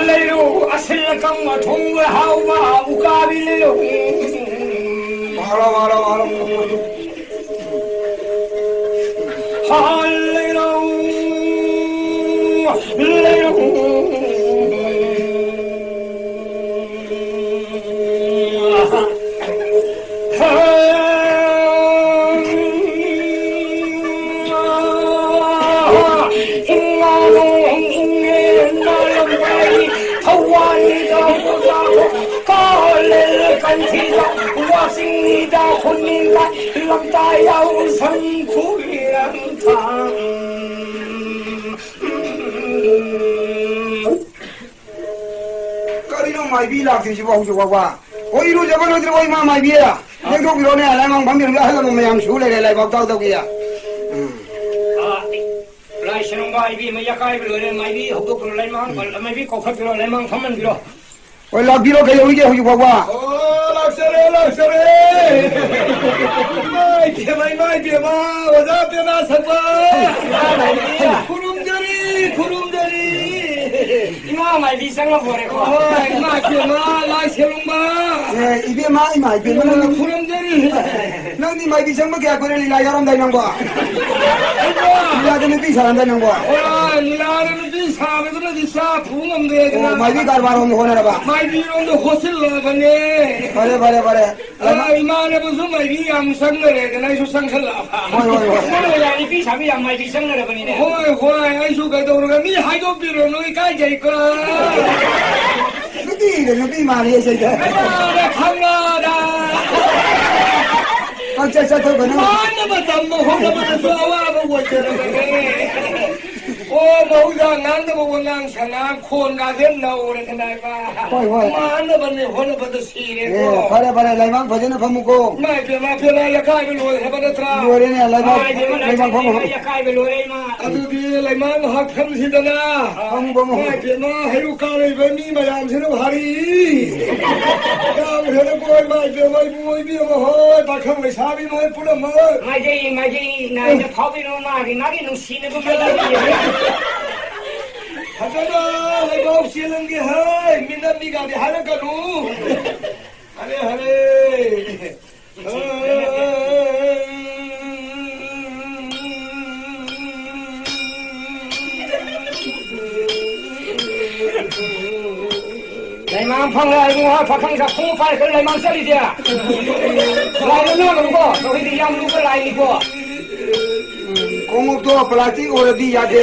ꯂꯩꯔꯧ꯫ ꯑꯁꯤꯜ ꯑꯀꯪ ꯑꯊꯣꯡꯕ ꯍꯥꯎꯕ ꯎꯀꯥꯕꯤ ꯂꯩꯔꯧ꯫ ꯃꯥꯔꯣ, ꯃꯥꯔꯣ, ꯃꯥꯔꯣ꯫ ꯍꯥ, ꯂꯩꯔꯧ, ꯂꯩꯔꯧ꯫ ꯍꯥ, ꯏꯉꯥꯅꯨ ꯏꯉꯦꯟ ꯅꯥꯂꯝꯕꯥꯏ ꯊꯧꯋꯥꯟꯗ ꯀꯥꯂꯦꯜ ꯀꯟꯊꯤꯗ ꯋꯥꯁꯤꯡꯅꯤꯗ ꯈꯨꯟꯅꯤꯡꯗ ꯂꯝꯇꯥ ꯌꯥꯎꯁꯪ ꯈꯨꯔꯦꯝꯊꯥꯡ꯫ ꯃꯥꯏꯕꯤ ꯂꯥꯛꯇ꯭ꯔꯤꯁꯤꯕꯨ ꯍꯧꯖꯤꯛ ꯐꯥꯎꯕ? ꯑꯣ, ꯏꯔꯨꯖꯕ ꯂꯣꯏꯗ꯭ꯔꯤꯕꯣ, ꯏꯃꯥ ꯃꯥꯏꯕꯤ? ꯂꯦꯡꯊꯣꯛꯄꯤꯔꯣꯅꯦ, ꯂꯥꯏꯃꯥꯡ ꯐꯝꯕꯤꯔꯝꯒꯦ, ꯑꯍꯜ ꯂꯃꯟ ꯃꯌꯥꯝ ꯁꯨ ꯂꯩꯔꯦ, ꯂꯥꯏꯕꯥꯛ ꯇꯥꯎꯗꯧꯒꯤ꯫ ꯎꯝ꯫ ꯑ, ꯂꯥꯏ ꯁꯦꯔꯣꯡꯕ ꯏꯕꯦꯝꯃ ꯌꯥꯀꯥꯏꯕ ꯂꯣꯏꯔꯦ, ꯃꯥꯏꯕꯤ ꯍꯧꯗꯣꯛꯄꯤꯔꯣ, ꯂꯥꯏꯃꯥꯡ, ꯃꯥꯏꯕꯤ ꯀꯧꯈꯠꯄꯤꯔꯣ, ꯂꯥꯏꯃꯥꯡ ꯐꯝꯍꯟꯕꯤꯔꯣ꯫ ꯍꯣꯏ, ꯂꯥꯛꯄꯤꯔꯣ, ꯀꯩꯗꯧꯔꯤꯒꯦ ꯍꯧꯖꯤꯛ ꯐꯥꯎꯕ? ꯑꯣ, ꯂꯥꯛꯆꯔꯦ, ꯂꯥꯛꯆꯔꯦ꯫ ꯏꯃꯥ ꯏꯕꯦꯝꯃ, ꯏꯃꯥ ꯏꯕꯦꯝꯃ, ꯑꯣꯖꯥ ꯄꯦꯃꯥ ꯁꯛꯄ꯫ ꯈꯨꯔꯨꯝꯖꯔꯤ, ꯈꯨꯔꯨꯝꯖꯔꯤ꯫ ꯏꯃꯥ ꯃꯥꯏꯕꯤ ꯆꯪꯉꯕꯣꯔꯦꯀꯣ? ꯍꯣꯏ, ꯏꯃꯥ ꯏꯕꯦꯝꯃ, ꯂꯥꯏ ꯁꯦꯔꯨꯡꯕ꯫ ꯑꯦ, ꯏꯕꯦꯝꯃ, ꯏꯃꯥ ꯏꯕꯦꯝꯃ, ꯅꯪꯗꯤ, ꯈꯨꯔꯨꯝꯖꯔꯤ꯫ ꯅꯪꯗꯤ ꯃꯥꯏꯕꯤ ꯆꯪꯕ ꯀꯌꯥ ꯀꯨꯏꯔꯦ ꯂꯤꯂꯥ ꯌꯥꯎꯔꯝꯗꯥꯏ ꯅꯪꯕꯣ? ꯑꯩꯕꯣ? ꯂꯤꯂꯥꯗ ꯅꯨꯄꯤ ꯁꯥꯔꯝꯗꯥꯏ ꯅꯪꯕꯣ? ꯍꯣꯏ, ꯂꯤꯂꯥꯗ ꯅꯨꯄꯤ ꯁꯥꯕꯗꯨꯅꯗꯤ ꯆꯥ ꯄꯨ ꯉꯝꯗꯦꯗꯅ꯫ ꯑꯣ, ꯃꯥꯏꯕꯤ ꯀꯔꯕꯥꯔ ꯔꯣꯝꯗ ꯍꯣꯠꯅꯔꯕ? ꯃꯥꯏꯕꯤ ꯔꯣꯝꯗ ꯍꯣꯠꯆꯤꯜꯂꯕꯅꯦ꯫ ꯐꯔꯦ, ꯐꯔꯦ, ꯐꯔꯦ꯫ ꯑ, ꯏꯃꯥꯟꯅꯕꯁꯨ ꯃꯥꯏꯕꯤ ꯌꯥꯝ ꯆꯪꯅꯔꯦꯗꯅ ꯑꯩꯁꯨ ꯆꯪꯁꯜꯂꯛꯑꯕ꯫ ꯍꯣꯏ, ꯍꯣꯏ, ꯍꯣꯏ꯫ ꯍꯣꯏ, ꯌꯥꯔꯦ, ꯅꯨꯄꯤ ꯁꯥꯕꯤ ꯌꯥꯝ ꯃꯥꯏꯕꯤ ꯆꯪꯅꯔꯕꯅꯤꯅꯦ꯫ ꯍꯣꯏ, ꯍꯣꯏ, ꯑꯩꯁꯨ ꯀꯩꯗꯧꯔꯒ ꯃꯤ ꯍꯥꯏꯗꯣꯛꯄꯤꯔꯨꯅꯨ, ꯏꯀꯥꯏꯖꯩꯀꯣ꯫ ꯅꯨꯄꯤꯗ ꯅꯨꯄꯤ ꯃꯥꯜꯂꯤ ꯑꯁꯤꯗ꯫ ꯀꯅꯥꯅ ꯈꯪꯅꯗ? ꯄꯪꯆꯠ ꯆꯠꯊꯣꯛꯀꯅꯨ꯫ ꯃꯥꯟꯅꯕ ꯇꯝꯕ ꯍꯣꯠꯅꯕꯗꯁꯨ ꯑꯋꯥꯕ ꯑꯣꯏꯖꯔꯕꯅꯦ꯫ ꯑꯣ, ꯃꯍꯧꯁꯥ ꯉꯥꯡꯗꯕ ꯋꯥꯉꯥꯡ ꯁꯉꯥꯡ ꯈꯣꯟꯒꯥꯁꯦ ꯅꯧꯔꯦꯗꯅ ꯏꯃꯥ꯫ ꯍꯣꯏ, ꯍꯣꯏ꯫ ꯃꯥꯟꯅꯕꯅꯦ ꯍꯣꯠꯅꯕꯗ ꯁꯤꯔꯦꯀꯣ꯫ ꯑꯦ, ꯐꯔꯦ, ꯐꯔꯦ, ꯂꯩꯃꯥꯡ ꯐꯖꯅ ꯐꯝꯃꯨꯀꯣ꯫ ꯏꯃꯥ ꯏꯕꯦꯝꯃ, ꯏꯕꯦꯝꯃ, ꯌꯥꯀꯥꯏꯕ ꯂꯣꯏꯈ꯭ꯔꯕ ꯅꯠꯇ꯭ꯔꯥ? ꯂꯣꯏꯔꯦꯅꯦ, ꯂꯩꯃꯥꯡ, ꯏꯃꯥ ꯏꯕꯦꯝꯃ, ꯂꯩꯃꯥꯡ ꯐꯝꯃꯨ꯫ ꯌꯥꯀꯥꯏꯕ ꯂꯣꯏꯔꯦ, ꯏꯃꯥ꯫ ꯑꯗꯨꯗꯤ ꯂꯩꯃꯥꯡ ꯉꯥꯏꯍꯥꯛ ꯐꯝꯁꯤꯗꯅ꯫ ꯐꯝꯃꯨ, ꯐꯝꯃꯨ꯫ ꯏꯃꯥ ꯏꯕꯦꯝꯃ, ꯍꯩꯔꯨꯛ ꯀꯥ ꯂꯩꯕ ꯃꯤ ꯃꯌꯥꯝꯁꯤꯅ ꯍꯥꯔꯤ꯫ ꯌꯥꯝꯈ꯭ꯔꯦꯗꯀꯣ, ꯏꯃꯥ ꯏꯕꯦꯝꯃ, ꯏꯕꯨꯡꯉꯣ ꯏꯕꯦꯝꯃ ꯍꯣꯏ, ꯄꯥꯈꯪ ꯂꯩꯁꯥꯕꯤ ꯃꯣꯏ ꯄꯨꯝꯅꯃꯛ꯫ ꯃꯥꯏꯖꯩ, ꯃꯥꯏꯖꯩ, ꯅꯥꯏꯅ ꯐꯥꯎꯕꯤꯔꯣ, ꯃꯥꯒꯤ, ꯃꯥꯒꯤ ꯅꯨꯡꯁꯤꯅꯕ ꯃꯔꯝ ꯂꯩꯌꯦ꯫ ꯐꯖꯅ ꯂꯩꯕꯥꯎ ꯆꯦꯜꯍꯟꯒꯦ ꯍꯥꯏ, ꯃꯤꯅꯠ ꯃꯤꯒꯥꯗꯤ ꯍꯥꯏꯔꯛꯀꯅꯨ꯫ ꯍꯔꯦ, ꯍꯔꯦ꯫ ꯂꯩꯃꯥꯡ ꯐꯪꯂꯦ, ꯏꯕꯨꯡꯉꯣ, ꯄꯥꯈꯪ ꯈꯣꯡꯎꯞ ꯄꯥꯏꯔꯒ ꯂꯩꯃꯥꯡ ꯆꯠꯂꯤꯁꯦ꯫ ꯂꯥꯏꯗ ꯅꯥꯜꯂꯨꯀꯣ, ꯇꯧꯔꯤꯗꯤ ꯌꯥꯝ ꯂꯨꯕ ꯂꯥꯏꯅꯤꯀꯣ꯫ ꯎꯝ, ꯈꯣꯡꯎꯞꯇꯣ ꯄ꯭ꯂꯥꯁꯇꯤꯛ ꯑꯣꯏꯔꯗꯤ ꯌꯥꯗꯦ,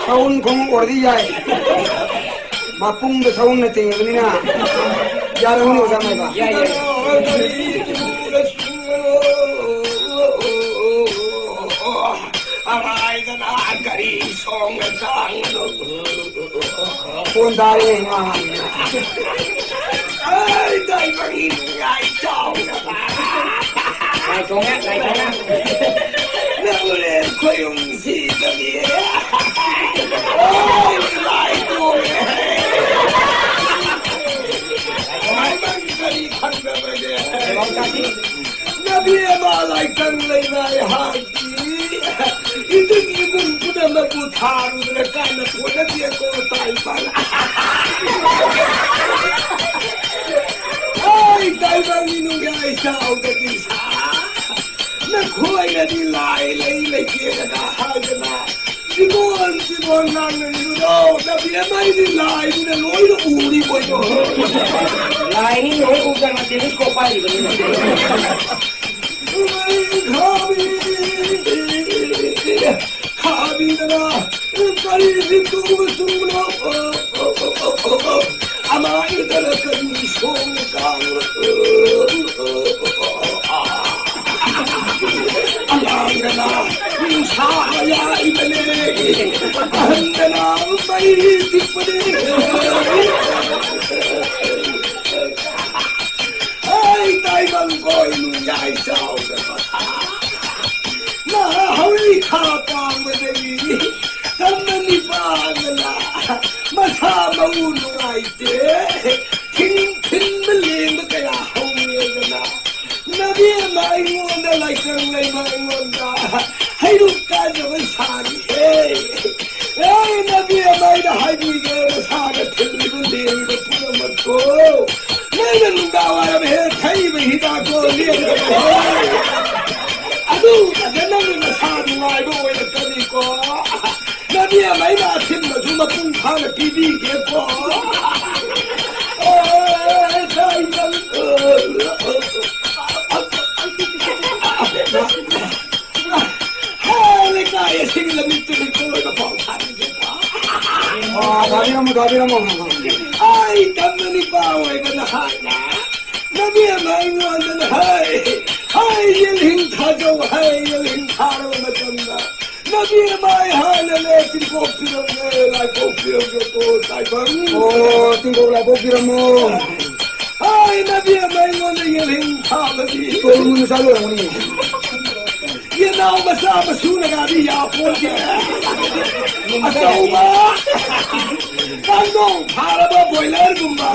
ꯁꯎꯟ ꯈꯣꯡꯎꯞ ꯑꯣꯏꯔꯗꯤ ꯌꯥꯏ꯫ ꯃꯄꯨꯡꯗ ꯁꯎꯟꯅ ꯆꯤꯡꯉꯕꯅꯤꯅ ꯌꯥꯔꯝꯒꯅꯤ, ꯑꯣꯖꯥ ꯃꯥꯏꯕ꯫ ꯌꯥꯏ, ꯌꯥꯏ꯫ ꯑꯔꯥꯏꯗꯅ ꯀꯔꯤ ꯁꯣꯡꯅ ꯆꯥꯡ ꯑꯗꯨ꯫ ꯐꯣꯟ ꯇꯥꯔꯦ ꯉꯥ꯫ ꯑꯩ ꯗꯥꯏꯕꯔꯒꯤ ꯅꯨꯡꯌꯥꯏ ꯆꯥꯎꯅꯕ꯫ ꯂꯥꯏ ꯇꯣꯡꯉꯦ, ꯂꯥꯏ ꯇꯣꯡꯉꯦ꯫ ꯅꯪ ꯍꯣꯔꯦꯟ ꯈꯣꯏꯔꯨꯝꯁꯤꯗꯗꯤ꯫ ꯑꯩ ꯂꯥꯏ ꯇꯣꯡꯉꯦ꯫ ꯂꯥꯏ ꯇꯣꯡꯉꯦ꯫ ꯅꯪ ꯀꯔꯤ ꯈꯪꯗꯕꯒꯦ? ꯂꯥꯏ ꯇꯣꯡꯉꯦ꯫ ꯅꯕꯤ ꯑꯃ ꯂꯥꯏꯀꯪ ꯂꯩꯃꯥꯏ ꯍꯥꯏ꯫ ꯏꯗꯨꯟ ꯏꯕꯨꯡ ꯄꯨꯝꯅꯃꯛꯄꯨ ꯊꯥꯔꯨꯗꯅ ꯀꯥꯟꯅ ꯀꯣꯟꯅꯗꯦꯀꯣ ꯇꯥꯏꯕꯪ꯫ ꯑꯩ ꯇꯥꯏꯕꯪꯒꯤ ꯅꯨꯡꯌꯥꯏ ꯆꯥꯎꯗꯒꯤ ꯁꯥ꯫ ꯅꯈꯣꯏꯅꯗꯤ ꯂꯥꯏ ꯂꯩ ꯂꯩꯇꯦꯗꯅ ꯍꯥꯏꯗꯅ ꯆꯤꯕꯣꯟ ꯆꯤꯕꯣꯟ ꯉꯥꯡꯅꯔꯤꯕꯗꯣ ꯅꯕꯤ ꯑꯃꯒꯤꯗꯤ ꯂꯥꯏꯅꯤꯅ ꯂꯣꯏꯅ ꯎꯔꯤ ꯃꯣꯏꯗꯣ꯫ ꯂꯥꯏꯅꯤ ꯂꯣꯏ ꯎꯕ ꯅꯠꯇꯦ, ꯃꯤꯠ ꯀꯣ ꯄꯥꯏꯔꯤꯕꯅꯤꯅ꯫ ꯈꯥꯕꯤꯗꯅ ꯀꯔꯤ ꯇꯧꯕ ꯆꯨꯝꯕꯅꯣ? ꯑꯃꯥꯏꯗꯅ ꯀꯔꯤ ꯁꯣꯡꯅ ꯀꯥꯡꯕ? ꯑꯉꯥꯡꯗꯅ ꯅꯨꯡꯁꯥ ꯌꯥꯏꯕꯅꯦ, ꯑꯍꯟꯗꯅ ꯃꯩ ꯇꯤꯛꯄꯅꯦ꯫ ꯑꯩ ꯇꯥꯏꯕꯪ ꯀꯣꯏ ꯅꯨꯡꯌꯥꯏ ꯆꯥꯎꯗꯕ ꯅꯍꯥ ꯍꯧꯔꯤ ꯈꯥ ꯇꯥꯡꯕꯗꯒꯤ ꯇꯝꯅ ꯅꯤꯄꯥꯗꯅ ꯃꯁꯥ ꯃꯎ ꯅꯨꯡꯉꯥꯏꯇꯦ꯫ ꯊꯤꯟ-, ꯊꯤꯟꯕ ꯂꯦꯡꯕ ꯀꯌꯥ ꯍꯧꯔꯦꯗꯅ꯫ ꯅꯕꯦꯝꯃ ꯑꯩꯉꯣꯟꯗ ꯂꯥꯏꯁꯪ ꯂꯩꯃ ꯑꯩꯉꯣꯟꯗ ꯍꯩꯔꯨꯛ ꯀꯥꯖꯕ ꯁꯥꯔꯤꯍꯦ꯫ ꯑꯦ, ꯅꯕꯦꯝꯃ ꯑꯩꯅ ꯍꯥꯏꯕꯤꯒꯦ, ꯅꯁꯥꯗ ꯊꯤꯜꯂꯤꯕ ꯂꯦꯡꯉꯤꯕ ꯄꯨꯝꯅꯃꯛꯇꯣ ꯅꯪꯅ ꯅꯨꯡꯗꯥꯡ ꯋꯥꯏꯔꯝ ꯍꯦꯛ ꯊꯛꯏꯕ ꯍꯤꯗꯥꯛꯇꯣ ꯂꯦꯡꯗꯕ ꯍꯣꯏ꯫ ꯑꯗꯨ ꯅꯪꯅ ꯅꯁꯥ ꯅꯨꯡꯉꯥꯏꯕ ꯑꯣꯏꯔꯛꯀꯅꯤꯀꯣ꯫ ꯅꯕꯦꯝꯃ ꯑꯩꯅ ꯑꯊꯤꯟꯕꯁꯨ ꯃꯄꯨꯡ ꯐꯥꯅ ꯄꯤꯕꯤꯒꯦꯀꯣ꯫ ꯑꯦ, ꯀꯩꯅꯣ? ꯍꯦ, ꯂꯩꯀꯥꯏ ꯑꯁꯤꯒꯤ ꯂꯝꯃꯤꯠꯇꯨ ꯂꯩꯀꯣꯜ ꯑꯣꯏꯕ ꯄꯥꯎ ꯊꯥꯕꯤꯒꯦꯀꯣ꯫ ꯑꯥ, ꯊꯥꯕꯤꯔꯝꯃꯣ, ꯊꯥꯕꯤꯔꯝꯃꯣ꯫ ꯑꯩ ꯇꯝꯅ ꯅꯤꯄꯥ ꯑꯣꯏꯕꯅ ꯍꯥꯏꯅ ꯅꯕꯦꯝꯃ ꯑꯩꯉꯣꯟꯗꯅ ꯍꯥꯏ, ꯍꯥꯏ, ꯌꯦꯜꯍꯤꯡ ꯊꯥꯖꯧ ꯍꯥꯏ, ꯌꯦꯜꯍꯤꯡ ꯊꯥꯔꯕ ꯃꯇꯝꯗ ꯅꯕꯦꯝꯃ, ꯑꯩ ꯍꯥꯟꯅꯅꯦ ꯆꯤꯡꯀꯣꯛ ꯄꯤꯔꯝꯒꯦ, ꯂꯥꯏꯀꯣꯛ ꯄꯤꯔꯝꯒꯦꯀꯣ, ꯇꯥꯏꯕꯪ꯫ ꯑꯣ, ꯆꯤꯡꯀꯣꯛ ꯂꯥꯏꯀꯣꯛ ꯄꯤꯔꯝꯃꯣ꯫ ꯍꯥꯏ, ꯅꯕꯦꯝꯃ, ꯑꯩꯉꯣꯟꯗ ꯌꯦꯜꯍꯤꯡ ꯊꯥꯕꯗꯤ꯫ ꯇꯣꯔꯃꯨꯟ ꯆꯥ ꯂꯣꯏꯔꯝꯒꯅꯤ꯫ ꯌꯦꯅꯥꯎ ꯃꯆꯥ ꯃꯁꯨꯅꯒꯗꯤ ꯌꯥꯄꯣꯟꯇꯦ꯫ ꯑꯆꯧꯕ ꯀꯥꯡꯗꯣꯡ ꯐꯥꯔꯕ ꯕꯣꯏꯂꯔꯒꯨꯝꯕ꯫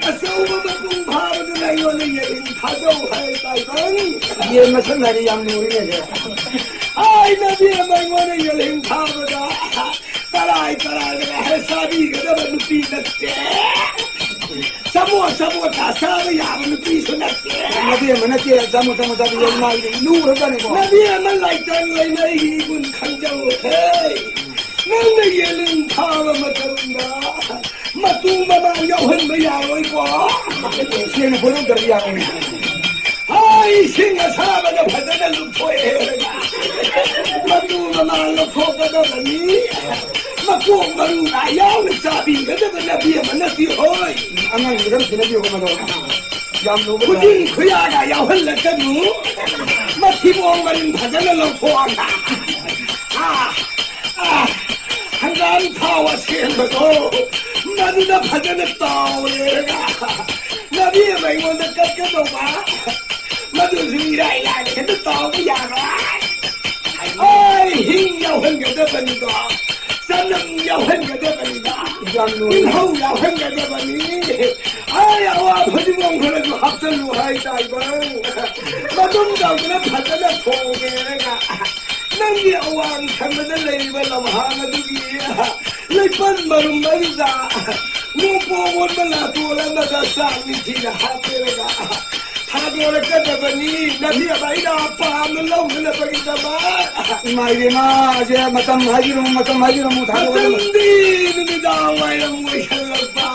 ꯑꯆꯧꯕ ꯃꯄꯨꯡ ꯐꯥꯕꯗꯨꯅ ꯑꯩꯉꯣꯟꯗ ꯌꯦꯜꯍꯤꯡ ꯊꯥꯗꯧ ꯍꯥꯏ ꯇꯥꯏꯕꯪ꯫ ꯌꯦꯟ ꯃꯁꯛ ꯍꯥꯏꯔꯦ ꯌꯥꯝ ꯂꯨꯔꯤꯅꯦ꯫ ꯍꯥꯏ, ꯅꯕꯦꯝꯃ, ꯑꯩꯉꯣꯟꯗ ꯌꯦꯜꯍꯤꯡ ꯊꯥꯕꯗ ꯀꯔꯥꯏ ꯀꯔꯥꯏꯗꯒ ꯍꯦꯛ ꯆꯥꯕꯤꯒꯗꯕ ꯅꯨꯄꯤ ꯅꯠꯇꯦ꯫ ꯆꯃꯣꯠ ꯆꯃꯣꯠ ꯀ ꯆꯥꯕ ꯌꯥꯕ ꯅꯨꯄꯤꯁꯨ ꯅꯠꯇꯦ꯫ ꯅꯕꯦꯝꯃ ꯅꯠꯇꯦ, ꯆꯃꯣꯠ ꯆꯃꯣꯠ ꯆꯥꯕꯤ ꯌꯦꯜꯍꯤꯡ ꯃꯥꯒꯤꯗꯤ ꯂꯨꯔꯕꯖꯥꯠꯅꯤꯀꯣ꯫ ꯅꯕꯦꯝꯃ ꯂꯥꯏꯇꯪ ꯂꯩꯃ ꯑꯩꯒꯤ ꯏꯒꯨꯟ ꯈꯪꯖꯧ ꯍꯦ꯫ ꯅꯪꯅ ꯌꯦꯜꯍꯤꯡ ꯊꯥꯕ ꯃꯇꯝꯗ ꯃꯇꯨ ꯃꯃꯥꯡ ꯌꯥꯎꯍꯟꯕ ꯌꯥꯔꯣꯏꯀꯣ꯫ ꯁꯦꯡꯅ ꯐꯣꯏꯗꯣꯛꯇ꯭ꯔꯗꯤ ꯌꯥꯔꯣꯏ꯫ ꯍꯣꯏ, ꯏꯁꯤꯡ ꯑꯁꯥꯕꯗ ꯐꯖꯅ ꯂꯨꯞꯊꯣꯛꯑꯦ꯫ ꯃꯇꯨ ꯃꯃꯥꯡ ꯂꯧꯊꯣꯛꯀꯗꯕꯅꯤ꯫ ꯃꯀꯣꯛ ꯃꯔꯨ ꯉꯥ ꯌꯥꯎꯅ ꯆꯥꯕꯤꯒꯗꯕ ꯅꯕꯦꯝꯃ ꯅꯠꯇꯦ ꯍꯣꯏ꯫ ꯑꯉꯥꯡꯗꯨꯗ ꯑꯝ ꯁꯤꯟꯅꯕꯤꯌꯨ ꯃꯗꯣ꯫ ꯌꯥꯝ ꯂꯨꯕ ꯈꯨꯖꯤꯟ ꯈꯨꯌꯥꯒ ꯌꯥꯎꯍꯜꯂꯛꯀꯅꯨ꯫ ꯃꯊꯤꯕꯣꯡ ꯃꯔꯤꯟ ꯐꯖꯅ ꯂꯧꯊꯣꯛꯑꯒ꯫ ꯑꯥ, ꯑꯥ, ꯍꯪꯒꯥꯝ ꯊꯥꯎ ꯑꯁꯦꯡꯕꯗꯣ ꯃꯗꯨꯗ ꯐꯖꯅ ꯇꯥꯎꯔꯦꯒ꯫ ꯅꯕꯦꯝꯃ ꯑꯩꯉꯣꯟꯗ ꯀꯠꯀꯗꯧꯕ ꯃꯗꯨꯁꯨ ꯏꯔꯥꯏ ꯂꯥꯏꯅ ꯍꯦꯛꯇ ꯇꯥꯎꯕ ꯌꯥꯔꯣꯏ꯫ ꯑꯩ ꯍꯤꯡ ꯌꯥꯎꯍꯟꯒꯗꯕꯅꯤꯗꯣ, ꯆꯅꯝ ꯌꯥꯎꯍꯟꯒꯗꯕꯅꯤꯗꯣ, ꯌꯥꯝ ꯂꯨꯔꯦ꯫ ꯇꯤꯜꯍꯧ ꯌꯥꯎꯍꯟꯒꯗꯕꯅꯤ꯫ ꯑꯩ ꯑꯋꯥ ꯐꯗꯤꯒꯣꯝ ꯈꯔꯁꯨ ꯍꯥꯞꯆꯜꯂꯨ ꯍꯥꯏ ꯇꯥꯏꯕꯪ꯫ ꯃꯇꯨꯝ ꯇꯧꯗꯅ ꯐꯖꯅ ꯊꯣꯡꯉꯦꯔꯒ ꯅꯪꯒꯤ ꯑꯋꯥꯡ ꯊꯪꯕꯗ ꯂꯩꯔꯤꯕ ꯂꯝꯍꯥꯡ ꯑꯗꯨꯒꯤ ꯂꯩꯄꯟ ꯃꯔꯨꯝ ꯑꯗꯨꯗ ꯃꯣꯄꯣꯛ ꯑꯣꯟꯕ ꯂꯥꯇꯣꯟ ꯑꯃꯗ ꯆꯥꯛ ꯅꯤꯡꯊꯤꯅ ꯍꯥꯞꯄꯦꯔꯒ ꯊꯥꯗꯣꯔꯛꯀꯗꯕꯅꯤ꯫ ꯅꯕꯦꯝꯃ ꯑꯩꯅ ꯄꯥꯝꯅ ꯂꯧꯅꯅꯕꯒꯤꯗꯃꯛ꯫ ꯏꯃꯥ ꯏꯕꯦꯝꯃ, ꯁꯦ ꯃꯇꯝ ꯍꯥꯏꯕꯤꯔꯝꯃꯨ, ꯃꯇꯝ ꯍꯥꯏꯕꯤꯔꯝꯃꯨ, ꯊꯥꯗꯣꯛꯑꯣ꯫ ꯃꯇꯝꯗꯤ ꯅꯨꯃꯤꯗꯥꯡ ꯋꯥꯏꯔꯝ ꯑꯣꯏꯁꯜꯂꯛꯄ,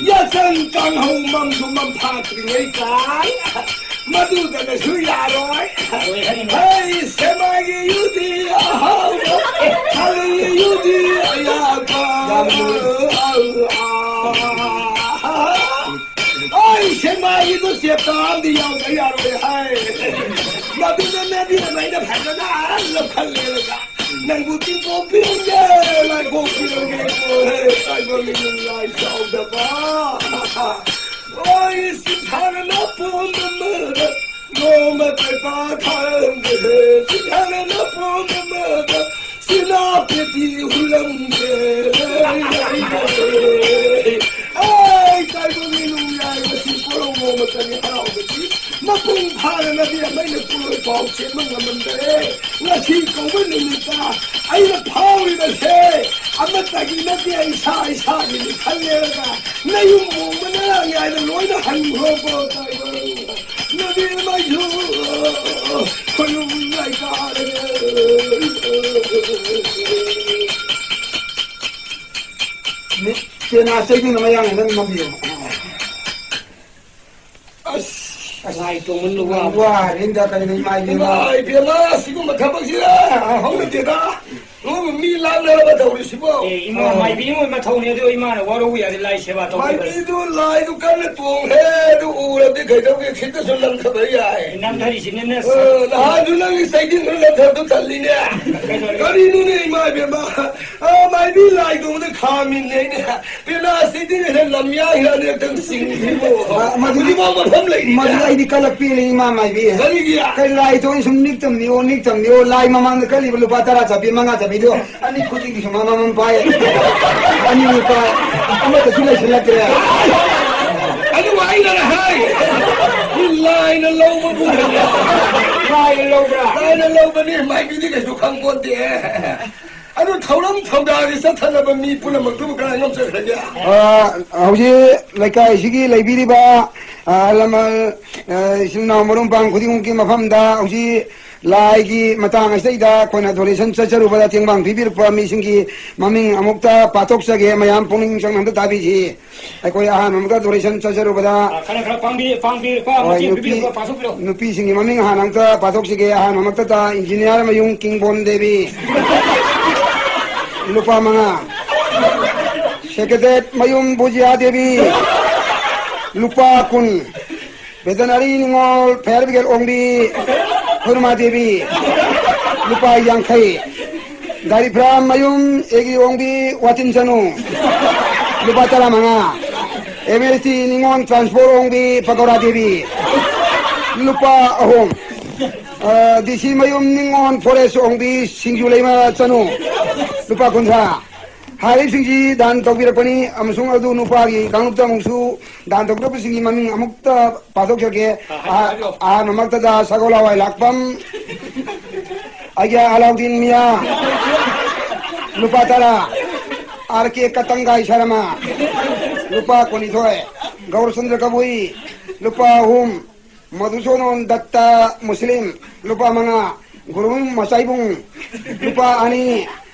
ꯌꯥꯆꯪ ꯀꯥꯡꯍꯧ ꯃꯝꯁꯨ ꯃꯝꯐꯥꯠꯇ꯭ꯔꯤꯉꯩ ꯀꯥꯟ꯫ ꯃꯗꯨꯗꯅꯁꯨ ꯌꯥꯔꯣꯏ꯫ ꯍꯩ ꯁꯦꯃꯥꯏꯒꯤ ꯌꯨꯗꯤ ꯑꯍꯥꯎꯕ, ꯊꯥꯏꯅꯒꯤ ꯌꯨꯗꯤ ꯑꯌꯥꯛꯄ꯫ ꯑꯩ ꯃꯥꯒꯤꯗꯣ ꯆꯦꯞꯇ ꯑꯃꯗꯤ ꯌꯥꯎꯗ ꯌꯥꯔꯣꯏ ꯍꯥꯏ꯫ ꯃꯗꯨꯗ ꯅꯗꯤ ꯑꯩꯅ ꯐꯖꯅ ꯂꯧꯈꯠꯂꯦꯔꯒ ꯅꯪꯕꯨ ꯇꯤꯡꯀꯣꯛ ꯄꯤꯔꯝꯒꯦ, ꯂꯥꯏꯀꯣꯛ ꯄꯤꯔꯝꯒꯦ, ꯀꯣ ꯍꯦ ꯇꯥꯏꯕꯪ ꯃꯤꯅꯨꯡ ꯂꯥꯏ ꯆꯥꯎꯗꯕ꯫ ꯍꯣꯏ, ꯁꯤꯡꯊꯥꯅꯅ ꯄꯣꯝꯕ ꯃꯔꯛ ꯅꯣꯡꯃ ꯇꯥꯏꯕ ꯈꯪꯗꯦ꯫ ꯁꯤꯡꯊꯥꯅꯅ ꯄꯣꯝꯕ ꯃꯔꯛ ꯁꯤꯅꯥ ꯄꯦꯇꯤ ꯍꯨꯜꯂꯝꯒꯦ꯫ ꯑꯩ ꯇꯥꯏꯕꯪ ꯃꯤꯅꯨꯡ ꯌꯥꯏ ꯉꯁꯤ ꯀꯣꯔꯧ ꯅꯣꯡꯃꯇꯅꯤ ꯍꯔꯥꯎꯕꯒꯤ ꯃꯄꯨꯡ ꯐꯥꯅꯅꯕꯤ ꯑꯃ ꯑꯩꯅ ꯄꯣꯂꯣꯏ ꯄꯥꯎ ꯆꯦꯟꯕ ꯉꯝꯃꯝꯗꯔꯦ꯫ ꯉꯁꯤ ꯀꯧꯕ ꯅꯨꯃꯤꯠꯇ ꯑꯩꯅ ꯐꯥꯎꯔꯤꯕꯁꯦ ꯑꯃꯠꯇꯒꯤ ꯅꯠꯇꯦ, ꯏꯁꯥ ꯏꯁꯥꯒꯤꯅꯤ ꯈꯜꯂꯦꯔꯒ ꯅꯌꯨꯝ ꯍꯣꯡꯕꯅ ꯉꯥꯏꯅ ꯂꯣꯏꯅ ꯍꯟꯈ꯭ꯔꯣꯀꯣ ꯇꯥꯏꯕꯪ꯫ ꯅꯕꯤ ꯃꯥꯏꯁꯨ ꯈꯣꯏꯌꯨꯝ ꯂꯩꯀꯥꯔꯦ꯫ ꯄꯦꯅꯥ ꯆꯩꯗꯨꯅ ꯃꯌꯥꯡ ꯅꯪ ꯅꯝꯕꯤꯌꯣ꯫ ꯑꯁ꯫ ꯑꯁ, ꯂꯥꯏ ꯇꯣꯡꯃꯟꯕ ꯋꯥꯕ꯫ ꯋꯥꯔꯦꯗ ꯀꯩꯅꯣ ꯏꯃꯥ ꯏꯕꯦꯝꯃ꯫ ꯏꯃꯥ ꯏꯕꯦꯝꯃ, ꯁꯤꯒꯨꯝꯕ ꯊꯕꯛꯁꯤꯗ ꯍꯧꯅꯗꯦꯗ꯫ ꯅꯣꯏꯕꯨ ꯃꯤ ꯂꯥꯛꯅꯔꯕ ꯇꯧꯔꯤꯁꯤꯕꯣ? ꯑꯦ, ꯏꯃꯥ, ꯑꯥ꯫ ꯃꯥꯏꯕꯤ ꯑꯃ ꯃꯊꯧꯅꯤ, ꯑꯗꯨ ꯏꯃꯥꯅ ꯋꯥꯔꯧꯕ ꯌꯥꯗꯦ, ꯂꯥꯏ ꯁꯦꯕꯥ ꯇꯧꯕꯤꯕ꯫ ꯃꯥꯏꯕꯤꯗꯨ ꯂꯥꯏꯗꯨ ꯀꯟꯅ ꯇꯣꯡꯈ꯭ꯔꯦ, ꯑꯗꯨ ꯎꯔꯗꯤ ꯀꯩꯗꯧꯒꯦ, ꯈꯤꯇꯁꯨ ꯂꯪꯊꯕ ꯌꯥꯏ꯫ ꯑꯦ, ꯅꯝꯊꯔꯤꯁꯤꯅꯅꯦ꯫ ꯑ, ꯅꯍꯥꯟꯁꯨ ꯅꯪꯒꯤ ꯆꯩꯗꯤꯡꯗꯨ ꯂꯪꯊꯕꯗꯨ ꯇꯜꯂꯤꯅꯦ꯫ ꯀꯩꯗꯧꯔꯒꯦ? ꯀꯔꯤꯅꯣꯅꯦ, ꯏꯃꯥ ꯏꯕꯦꯝꯃ? ꯑ, ꯃꯥꯏꯕꯤ ꯂꯥꯏ ꯇꯣꯡꯕꯗ ꯈꯥꯝꯃꯤꯅꯦ ꯑꯩꯅ꯫ ꯄꯦꯅꯥꯁꯤꯗꯤ ꯍꯦꯟꯅ ꯂꯝꯌꯥꯡ ꯍꯤꯔꯥꯅꯦ ꯑꯝꯇꯪ ꯆꯤꯡꯁꯤꯕꯨ꯫ ꯃ-, ꯃꯗꯨꯗꯤ, ꯍꯧꯖꯤꯛꯐꯥꯎ ꯃꯐꯝ ꯂꯩꯔꯤ꯫ ꯃꯗꯨꯗꯤ ꯑꯩꯗꯤ ꯀꯜꯂꯛꯄꯤꯅꯤ, ꯏꯃꯥ ꯃꯥꯏꯕꯤ꯫ ꯀꯔꯤꯒꯤ? ꯀꯩ ꯂꯥꯏ ꯇꯣꯡ ꯁꯨꯝ ꯅꯤꯛꯇꯝꯅꯤꯌꯣ, ꯅꯤꯛꯇꯝꯅꯤꯌꯣ, ꯂꯥꯏ ꯃꯃꯥꯡꯗ ꯀꯜꯂꯤꯕ ꯂꯨꯄꯥ ꯇꯔꯥ ꯆꯠꯄꯤ, ꯃꯉꯥ ꯆꯠꯄꯤꯗꯣ ꯑꯅꯤ ꯈꯨꯗꯤꯡꯒꯤ ꯁꯨꯝ ꯑꯃꯃꯝ ꯄꯥꯏ꯫ ꯑꯅꯤ ꯑꯅꯤ ꯄꯥꯏ꯫ ꯑꯃꯠꯇꯁꯨ ꯂꯩꯁꯤꯜꯂꯛꯇ꯭ꯔꯦ꯫ ꯑꯗꯨ ꯑꯩꯅ ꯍꯥꯏ꯫ ꯂꯥꯏꯅ ꯂꯧꯕꯕꯨ꯫ ꯂꯥꯏꯅ ꯂꯧꯕ꯭ꯔꯥ? ꯂꯥꯏꯅ ꯂꯧꯕꯅꯤ, ꯃꯥꯏꯕꯤꯗꯤ ꯀꯩꯁꯨ ꯈꯪꯄꯣꯟꯇꯦ꯫ ꯑꯗꯨ ꯊꯧꯔꯝ ꯊꯧꯗꯥꯒꯤ ꯆꯠꯊꯅꯕ ꯃꯤ ꯄꯨꯝꯅꯃꯛꯇꯨꯕꯨ ꯀꯗꯥꯏ ꯉꯝꯖꯈ꯭ꯔꯒꯦ? ꯑ, ꯍꯧꯖꯤꯛ ꯂꯩꯀꯥꯏꯁꯤꯒꯤ ꯂꯩꯕꯤꯔꯤꯕ, ꯑ, ꯑꯍꯜ ꯂꯃꯟ, ꯑ, ꯏꯆꯤꯜ ꯏꯅꯥꯎ ꯃꯔꯨꯞ ꯃꯄꯥꯡ ꯈꯨꯗꯤꯡꯃꯛꯀꯤ ꯃꯐꯝꯗ ꯍꯧꯖꯤꯛ ꯂꯥꯏꯒꯤ ꯃꯇꯥꯡ ꯑꯁꯤꯗꯩꯗ ꯑꯩꯈꯣꯏꯅ donation ꯆꯠꯆꯔꯨꯕꯗ ꯇꯦꯡꯕꯥꯡ ꯄꯤꯕꯤꯔꯛꯄ ꯃꯤꯁꯤꯡꯒꯤ ꯃꯃꯤꯡ ꯑꯃꯨꯛꯇ ꯄꯥꯊꯣꯛꯆꯒꯦ꯫ ꯃꯌꯥꯝ ꯄꯨꯛꯅꯤꯡ ꯆꯪꯅ ꯑꯝꯇ ꯇꯥꯕꯤꯁꯤ꯫ ꯑꯩꯈꯣꯏ ꯑꯍꯥꯟꯕ ꯑꯃꯗ donation ꯆꯠꯆꯔꯨꯕꯗ, ꯑ, ꯈꯔ, ꯈꯔ ꯄꯥꯡꯕꯤ-, ꯄꯥꯡꯕꯤꯔꯛꯄ, ꯍꯣꯏ, ꯃꯇꯦꯡ ꯅꯨꯄꯤ, ꯄꯤꯕꯤꯔꯛꯄ, ꯄꯥꯡꯊꯣꯛꯄꯤꯔꯛꯑꯣ꯫ ꯅꯨꯄꯤꯁꯤꯡꯒꯤ ꯃꯃꯤꯡ ꯍꯥꯟꯅ ꯑꯝꯇ ꯄꯥꯊꯣꯛꯁꯤꯒꯦ꯫ ꯑꯍꯥꯟꯕꯃꯛꯇꯗ engineer ꯃꯌꯨꯝ ꯀꯤꯡꯕꯣꯟ ꯗꯦꯕꯤ, ꯂꯨꯄꯥ ꯃꯉꯥ꯫ Secretary ꯃꯌꯨꯝ ꯕꯨꯖꯤꯌꯥ ꯗꯦꯕꯤ, ꯂꯨꯄꯥ ꯀꯨꯟ꯫ ꯕꯦꯇꯅꯔꯤ ꯅꯤꯉꯣꯜ ꯐꯌꯥꯔ ꯕ꯭ꯔꯤꯒꯦꯗ ꯑꯣꯡꯕꯤ ꯈꯨꯔꯃꯥ ꯗꯦꯕꯤ, ꯂꯨꯄꯥ ꯌꯥꯡꯈꯩ꯫ ꯒꯥꯔꯤ ꯐ꯭ꯔꯥꯝ ꯃꯌꯨꯝ ꯑꯦꯒꯤ ꯑꯣꯡꯕꯤ ꯋꯥꯇꯤꯟ ꯆꯅꯨ, ꯂꯨꯄꯥ ꯇꯔꯥꯃꯉꯥ꯫ ꯑꯦꯝ ꯑꯦꯁ ꯇꯤ ꯅꯤꯉꯣꯜ ꯇ꯭ꯔꯥꯟꯁꯄꯣꯔꯠ ꯑꯣꯡꯕꯤ ꯄꯀꯧꯔꯥ ꯗꯦꯕꯤ, ꯂꯨꯄꯥ ꯑꯍꯨꯝ꯫ ꯑ, ꯗꯤ ꯁꯤ ꯃꯌꯨꯝ ꯅꯤꯉꯣꯜ ꯐꯣꯔꯦꯁ ꯑꯣꯡꯕꯤ ꯁꯤꯡꯖꯨ ꯂꯩꯃ ꯆꯅꯨ, ꯂꯨꯄꯥ ꯀꯨꯟꯊ꯭ꯔꯥ꯫ ꯍꯥꯏꯔꯤꯕꯁꯤꯡꯁꯤ ꯗꯥꯟ ꯇꯧꯕꯤꯔꯛꯄꯅꯤ ꯑꯃꯁꯨꯡ ꯑꯗꯨ ꯅꯨꯄꯥꯒꯤ ꯀꯥꯡꯂꯨꯞꯇ ꯑꯃꯨꯛꯁꯨ ꯗꯥꯟ ꯇꯧꯒꯗꯕꯁꯤꯡꯒꯤ ꯃꯃꯤꯡ ꯑꯃꯨꯛꯇ ꯄꯥꯊꯣꯛꯆꯒꯦ꯫ ꯑꯍꯥꯟꯕ ꯑꯍꯥꯟꯕꯃꯛꯇꯗ ꯁꯒꯣꯜ ꯍꯋꯥꯏ ꯂꯥꯛꯄꯝ, ꯑꯩꯒꯤ ꯑꯂꯥꯎꯗꯤꯟ ꯃꯤꯌꯥ, ꯂꯨꯄꯥ ꯇꯔꯥ꯫ ꯑꯥꯔ ꯀꯦ ꯀꯇꯪꯒꯥꯏ ꯁꯔꯃ, ꯂꯨꯄꯥ ꯀꯨꯟꯅꯤꯊꯣꯏ꯫ ꯒꯧꯔꯆꯟꯗ꯭ꯔ ꯀꯕꯨꯏ, ꯂꯨꯄꯥ ꯑꯍꯨꯝ꯫ ꯃꯙꯨꯁꯨꯗꯟ ꯗꯠꯇ ꯃꯨꯁꯂꯤꯝ, ꯂꯨꯄꯥ ꯃꯉꯥ꯫ ꯒꯨꯔꯨ ꯃꯆꯥꯏꯕꯨꯡ, ꯂꯨꯄꯥ ꯑꯅꯤ꯫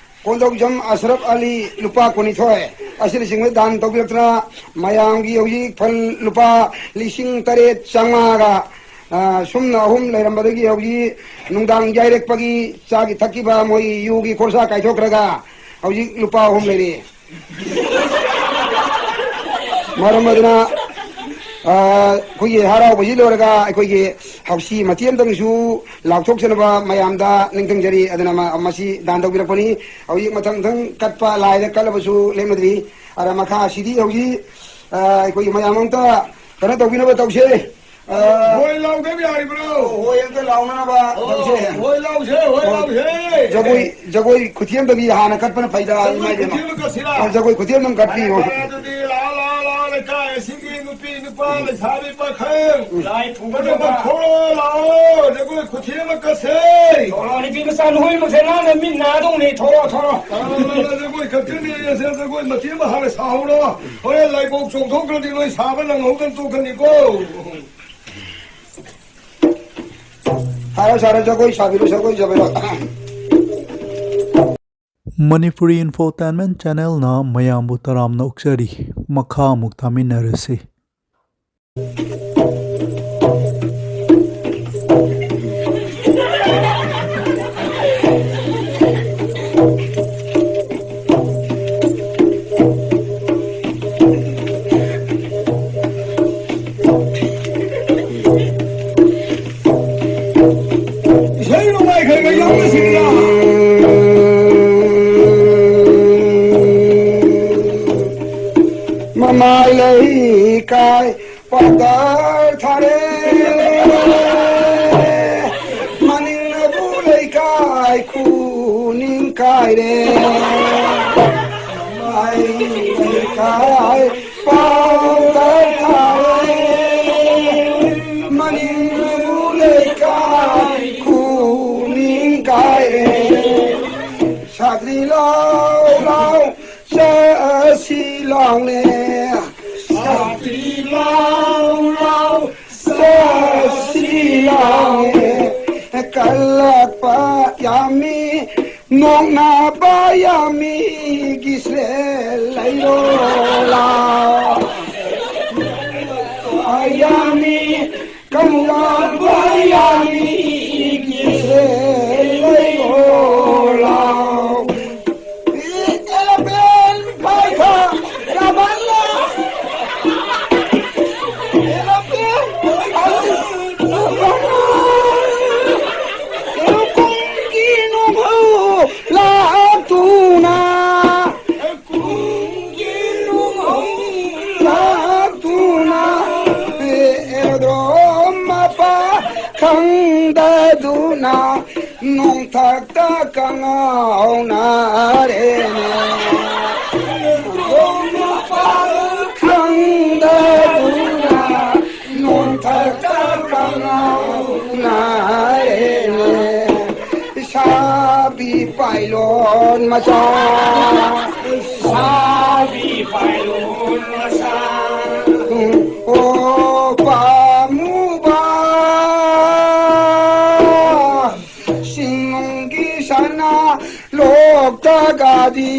ꯀꯣꯟꯗꯧꯖꯝ ꯑꯁꯔꯐ ꯑꯂꯤ, ꯂꯨꯄꯥ ꯀꯨꯟꯅꯤꯊꯣꯏ꯫ ꯑꯁꯤꯅꯆꯤꯡꯕ ꯗꯥꯟ ꯇꯧꯕꯤꯔꯛꯇꯨꯅ ꯃꯌꯥꯝꯒꯤ ꯍꯧꯖꯤꯛ ꯐꯜ ꯂꯨꯄꯥ ꯂꯤꯁꯤꯡ ꯇꯔꯦꯠ ꯆꯥꯝꯃꯉꯥꯒ, ꯑ, ꯁꯨꯝꯅ ꯑꯍꯨꯝ ꯂꯩꯔꯝꯕꯗꯒꯤ ꯍꯧꯖꯤꯛ ꯅꯨꯡꯗꯥꯡ ꯌꯥꯏꯔꯛꯄꯒꯤ ꯆꯥꯒꯤ ꯊꯛꯈꯤꯕ ꯃꯣꯏ ꯌꯨꯒꯤ ꯈꯣꯔꯁꯥ ꯀꯥꯏꯊꯣꯛꯈ꯭ꯔꯒ ꯍꯧꯖꯤꯛ ꯂꯨꯄꯥ ꯑꯍꯨꯝ ꯂꯩꯔꯦ꯫ ꯃꯔꯝ ꯑꯗꯨꯅ, ꯑ, ꯑꯩꯈꯣꯏꯒꯤ ꯍꯔꯥꯎꯕꯁꯤ ꯂꯣꯏꯔꯒ ꯑꯩꯈꯣꯏꯒꯤ ꯍꯧꯁꯤ ꯃꯇꯦꯛ ꯑꯃꯇꯪꯁꯨ ꯂꯥꯎꯊꯣꯛꯆꯅꯕ ꯃꯌꯥꯝꯗ ꯅꯤꯡꯁꯤꯡꯖꯔꯤ꯫ ꯑꯗꯨꯅ ꯃ-, ꯃꯁꯤ ꯗꯥꯟ ꯇꯧꯕꯤꯔꯛꯄꯅꯤ꯫ ꯍꯧꯖꯤꯛ ꯃꯊꯪ ꯃꯊꯪ ꯀꯠꯄ ꯂꯥꯏꯗ ꯀꯠꯂꯕꯁꯨ ꯂꯦꯝꯅꯗ꯭ꯔꯤ꯫ ꯑꯗ ꯃꯈꯥꯁꯤꯗꯤ ꯍꯧꯖꯤꯛ, ꯑ, ꯑꯩꯈꯣꯏꯒꯤ ꯃꯌꯥꯝ ꯑꯝꯇ ꯀꯩꯅꯣ ꯇꯧꯕꯤꯅꯕ ꯇꯧꯁꯦ꯫ ꯑ, ꯍꯣꯏ ꯂꯥꯎꯗꯕ ꯌꯥꯔꯤꯕ꯭ꯔꯣ? ꯍꯣꯏ ꯑꯝꯇ ꯂꯥꯎꯅꯅꯕ ꯑꯣ, ꯇꯧꯁꯦ꯫ ꯍꯣꯏ ꯂꯥꯎꯁꯦ, ꯍꯣꯏ ꯑꯣ, ꯂꯥꯎꯁꯦ꯫ ꯖꯒꯣꯏ, ꯖꯒꯣꯏ ꯈꯨꯊꯦꯝꯗꯒꯤ ꯍꯥꯟꯅ ꯀꯠꯄꯅ ꯐꯩꯗ, ꯖꯒꯣꯏ ꯏꯃꯥ ꯏꯕꯦꯝꯃ꯫ ꯈꯨꯊꯦꯝꯗ ꯀꯠꯁꯤꯔꯥ? ꯑꯣ, ꯖꯒꯣꯏ ꯈꯨꯊꯦꯝꯗ ꯑꯃ ꯀꯠꯄꯤꯌꯣ꯫ ꯐꯔꯦ, ꯐꯔꯦ, ꯑꯗꯨꯗꯤ ꯂꯥꯛꯑꯣ, ꯂꯥꯛꯑꯣ, ꯂꯥꯛꯑꯣ, ꯂꯩꯀꯥꯏ ꯑꯁꯤꯒꯤ ꯅꯨꯄꯤ, ꯅꯨꯄꯥ, ꯂꯩꯁꯥꯕꯤ, ꯄꯥꯈꯪ꯫ ꯂꯥꯏ ꯄꯨꯕ ꯑꯗꯨꯒ ꯅꯨꯄꯥ꯫ ꯊꯣꯛꯂꯛꯑꯣ, ꯂꯥꯛꯑꯣ, ꯖꯒꯣꯏ ꯈꯨꯊꯦꯝ ꯑꯃ ꯀꯠꯁꯦ꯫ ꯊꯣꯛꯂꯛꯑꯣ, ꯅꯨꯄꯤ ꯃꯆꯥ ꯅꯈꯣꯏ ꯃꯁꯦꯟ ꯉꯥꯡꯅ ꯃꯤꯠ ꯅꯥꯗꯧꯅꯦ, ꯊꯣꯛꯂꯛꯑꯣ, ꯊꯣꯛꯂꯛꯑꯣ꯫ ꯂꯥꯛꯑꯣ, ꯂꯥꯛꯑꯣ, ꯂꯥꯛꯑꯣ, ꯖꯒꯣꯏ ꯀꯠꯀꯅꯤ, ꯖꯒꯣꯏ ꯃꯇꯦꯛ ꯑꯃ ꯍꯥꯟꯅ ꯁꯥꯍꯧꯔꯣ꯫ ꯍꯣꯔꯦꯟ ꯂꯥꯏꯕꯧ ꯆꯣꯡꯊꯣꯛꯈ꯭ꯔꯗꯤ ꯅꯣꯏ ꯁꯥꯕ ꯅꯪꯍꯧꯗꯅ ꯇꯣꯛꯀꯅꯤꯀꯣ꯫ ꯁꯥꯔꯣ, ꯁꯥꯔꯣ, ꯖꯒꯣꯏ ꯁꯥꯕꯤꯔꯣ, ꯖꯒꯣꯏ ꯁꯥꯕꯤꯔꯣ꯫ ꯃꯅꯤꯄꯨꯔꯤ ꯏꯟꯐꯣꯇꯦꯟꯃꯦꯟ ꯆꯦꯅꯦꯜꯅ ꯃꯌꯥꯝꯕꯨ ꯇꯔꯥꯝꯅ ꯑꯣꯛꯆꯔꯤ꯫ ꯃꯈꯥ ꯑꯃꯨꯛ ꯇꯥꯃꯤꯟꯅꯔꯁꯤ꯫ ꯄꯥꯎꯗꯔ ꯊꯥꯔꯦ, ꯃꯅꯤꯡꯅꯕꯨ ꯂꯩꯀꯥꯏ ꯈꯨꯅꯤꯡ ꯀꯥꯏꯔꯦ꯫ ꯃꯥꯏ ꯂꯩꯀꯥꯏ ꯄꯥꯎꯗꯔ ꯊꯥꯔꯦ, ꯃꯅꯤꯡꯅꯕꯨ ꯂꯩꯀꯥꯏ ꯈꯨꯅꯤꯡ ꯀꯥꯏꯔꯦ꯫ ꯁꯥꯇ꯭ꯔꯤ ꯂꯥꯎ ꯂꯥꯎ ꯆꯠꯁꯤ ꯂꯥꯎꯅꯦ꯫ ꯁꯥꯇ꯭ꯔꯤ ꯂꯥꯎ ꯂꯥꯎ ꯆꯠꯁꯤ ꯂꯥꯎꯅꯦ꯫ ꯀꯜꯂꯛꯄ ꯌꯥꯝꯃꯤ, ꯅꯣꯛꯅꯕ ꯌꯥꯝꯃꯤ, ꯒꯤꯁꯂꯦ ꯂꯩꯔꯣ ꯂꯥꯎ꯫ ꯌꯥꯝꯃꯤ, ꯀꯜꯂꯛꯄ ꯌꯥꯝꯃꯤ, ꯒꯤꯁꯂꯦ ꯂꯩꯔꯣ ꯂꯥꯎ꯫ ꯑꯦꯔꯣꯄ꯭ꯂꯦꯟ ꯄꯥꯏꯈ ꯔꯥꯕꯟꯅ꯫ ꯑꯦꯔꯣꯄ꯭ꯂꯦꯟ ꯄꯥꯏꯈ ꯔꯥꯕꯟꯅ꯫ ꯏꯔꯨꯀꯨꯝꯒꯤ ꯅꯣꯡꯍꯧ ꯂꯥꯛꯇꯨꯅ꯫ ꯏꯔꯨꯀꯨꯝꯒꯤ ꯅꯣꯡꯍꯧ ꯂꯥꯛꯇꯨꯅ꯫ ꯑꯦꯔꯣꯗ꯭ꯔꯣꯝ ꯃꯄꯥ ꯈꯪꯗꯗꯨꯅ꯫ ꯅꯣꯡꯊꯛꯇ ꯀꯪꯍꯧꯅꯔꯦꯅꯦ꯫ ꯈꯪꯗꯗꯨꯅ ꯅꯣꯡꯊꯛꯇ ꯀꯪꯍꯧꯅꯔꯦꯅꯦ꯫ ꯁꯥꯕꯤ ꯄꯥꯏꯂꯣꯟ ꯃꯆꯥ꯫ ꯁꯥꯕꯤ ꯄꯥꯏꯂꯣꯟ ꯃꯆꯥ꯫ ꯑꯣ ꯄꯥꯝꯃꯨꯕ꯫ ꯁꯤꯡꯅꯨꯡꯒꯤ ꯁꯅꯥ ꯂꯣꯛꯇꯒꯗꯤ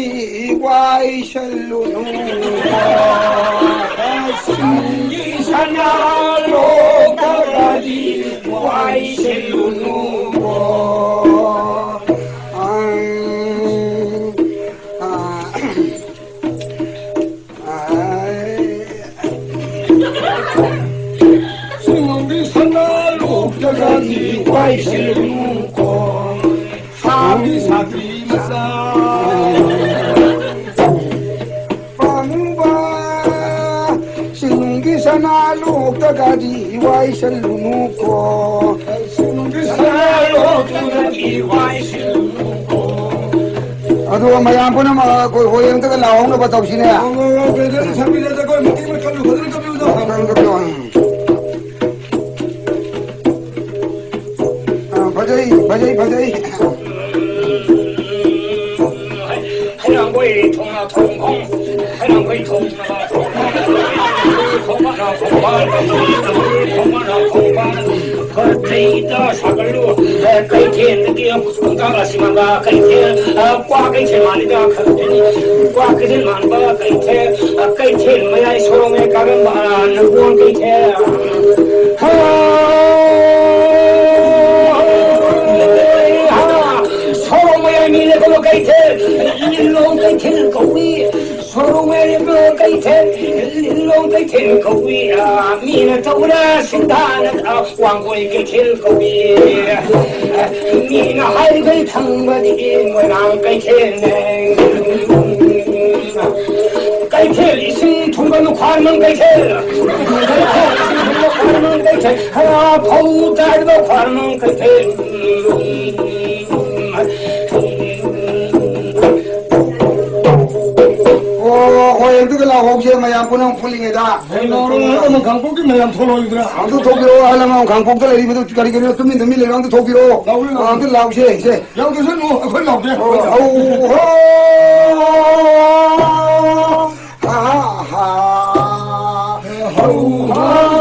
ꯋꯥꯏꯁꯜꯂꯨꯅꯨ꯫ ꯁꯤꯡꯒꯤ ꯁꯅꯥ ꯂꯣꯛꯇꯒꯗꯤ ꯋꯥꯏꯁꯜꯂꯨꯅꯨ꯫ ꯑꯪ, ꯑ, ꯁꯤꯡꯒꯤ ꯁꯅꯥ ꯂꯣꯛꯇꯒꯗꯤ ꯋꯥꯏꯁꯤꯜꯂꯨꯀꯣ꯫ ꯁꯥꯕꯤ ꯁꯥꯕꯤ ꯃꯆꯥ꯫ ꯄꯥꯝꯃꯨꯕ ꯁꯤꯡꯒꯤ ꯁꯅꯥ ꯂꯣꯛꯇꯒꯗꯤ ꯋꯥꯏꯁꯜꯂꯨꯅꯨꯀꯣ꯫ ꯂꯣꯛꯇꯨꯗꯗꯤ ꯋꯥꯏꯁꯜꯂꯨꯅꯨꯀꯣ꯫ ꯑꯗꯣ ꯃꯌꯥꯝ ꯄꯨꯝꯅꯃꯛ ꯑꯩꯈꯣꯏ ꯍꯣꯏ ꯑꯝꯇꯒ ꯂꯥꯎꯍꯧꯅꯕ ꯇꯧꯁꯤꯅꯦ꯫ ꯍꯣꯏ, ꯍꯣꯏ, ꯍꯣꯏ, ꯕ꯭ꯔꯦꯗꯔ, ꯁꯝꯕꯤꯔꯗ ꯑꯩꯈꯣꯏ ꯃꯇꯦꯛ ꯑꯃ ꯀꯜꯂꯨ, ꯐꯖꯅ ꯀꯜꯂꯨꯗꯣ꯫ ꯀꯜꯂꯨ, ꯀꯜꯂꯨ, ꯎꯝ꯫ ꯑ, ꯐꯖꯩ, ꯐꯖꯩ, ꯐꯖꯩ꯫ ꯍꯩꯔꯥꯡꯒꯣꯏ ꯊꯣꯡꯅ ꯊꯣꯡ ꯈꯣꯡ, ꯍꯩꯔꯥꯡꯒꯣꯏ ꯊꯣꯡꯅ ꯊꯣꯡ ꯈꯣꯡ, ꯈꯣꯡꯕꯥꯅ ꯈꯣꯡꯕꯥꯟ, ꯈꯣꯡꯕꯥꯅ ꯈꯣꯡꯕꯥꯟ, ꯈꯔ ꯆꯩꯗ ꯁꯥꯒꯠꯂꯨ, ꯀꯩꯊꯦꯜꯗꯒꯤ ꯀꯥꯔꯁꯤꯃꯒ ꯀꯩꯊꯦꯜ, ꯀ꯭ꯋꯥ ꯀꯩꯊꯦꯜ ꯃꯥꯜꯂꯤꯗ ꯈꯪꯗꯦꯅꯤ꯫ ꯀ꯭ꯋꯥ ꯀꯩꯊꯦꯜ ꯃꯥꯟꯕ ꯀꯩꯊꯦꯜ, ꯀꯩꯊꯦꯜ ꯃꯌꯥꯏ ꯁꯣꯔꯣꯛ ꯃꯌꯥꯏ ꯀꯥꯔꯝꯕ ꯅꯝꯕꯣꯜ ꯀꯩꯊꯦꯜ꯫ ꯍꯥ! ꯁꯣꯔꯣꯛ ꯃꯌꯥꯏ ꯃꯤ ꯂꯦꯞꯄꯕ ꯀꯩꯊꯦꯜ, ꯂꯤꯂꯣꯡ ꯀꯩꯊꯦꯜ ꯀꯧꯏ꯫ ꯁꯣꯔꯣꯛ ꯃꯌꯥꯏ ꯂꯦꯞꯄꯕ ꯀꯩꯊꯦꯜ, ꯂꯤꯂꯣꯡ ꯀꯩꯊꯦꯜ ꯀꯧꯏ꯫ ꯃꯤꯅ ꯇꯧꯕꯅ ꯁꯤꯟꯊꯥꯅ ꯋꯥꯡꯒꯣꯏ ꯀꯩꯊꯦꯜ ꯀꯧꯏ꯫ ꯃꯤꯅ ꯍꯥꯏꯔꯤꯈꯩ ꯐꯪꯕꯗꯤ ꯃꯣꯏꯔꯥꯡ ꯀꯩꯊꯦꯜꯅꯦ꯫ ꯀꯩꯊꯦꯜ ꯏꯁꯤꯡ ꯊꯨꯝꯕ ꯈ꯭ꯋꯥꯏꯔꯝꯕꯟ ꯀꯩꯊꯦꯜ꯫ ꯀꯩꯊꯦꯜ ꯏꯁꯤꯡ ꯊꯨꯝꯕ ꯈ꯭ꯋꯥꯏꯔꯝꯕꯟ ꯀꯩꯊꯦꯜ꯫ ꯍꯥ, ꯐꯧ ꯇꯥꯏꯕ ꯈ꯭ꯋꯥꯏꯔꯝꯕꯟ ꯀꯩꯊꯦꯜ꯫ ꯑꯣ, ꯍꯣꯏ, ꯑꯗꯨꯒ ꯂꯥꯎꯍꯧꯁꯦ ꯃꯌꯥꯝ ꯄꯨꯝꯅꯃꯛ ꯄꯨꯜꯂꯤꯉꯩꯗ꯫ ꯍꯣꯏ, ꯂꯥꯎꯔꯣ, ꯑꯃ ꯈꯥꯡꯄꯣꯛꯀꯤ ꯃꯌꯥꯝ ꯊꯣꯛꯂꯛꯑꯣꯏꯗ꯭ꯔꯥ? ꯑꯝꯇ ꯊꯣꯛꯄꯤꯔꯛꯑꯣ, ꯑꯍꯜ ꯑꯃ ꯈꯥꯡꯄꯣꯛꯇ ꯂꯩꯔꯤꯕꯗꯨ ꯀꯔꯤ ꯀꯔꯤꯅꯣ ꯇꯨꯃꯤꯟ ꯇꯨꯃꯤꯟ ꯂꯩꯔꯣ, ꯑꯝꯇ ꯊꯣꯛꯄꯤꯔꯛꯑꯣ꯫ ꯂꯥꯎꯔꯣ, ꯂꯥꯎꯔꯣ꯫ ꯑꯝꯇ ꯂꯥꯎꯁꯦ, ꯁꯦ꯫ ꯌꯥꯎꯗ꯭ꯔꯁꯅꯨ, ꯑꯩꯈꯣꯏ ꯂꯥꯎꯒꯦ, ꯑꯩꯈꯣꯏ ꯂꯥꯎꯒꯦ꯫ ꯑꯧ, ꯍꯣ꯫ ꯍꯥ, ꯍꯥ, ꯍꯥ꯫ ꯍꯧ, ꯍꯥ꯫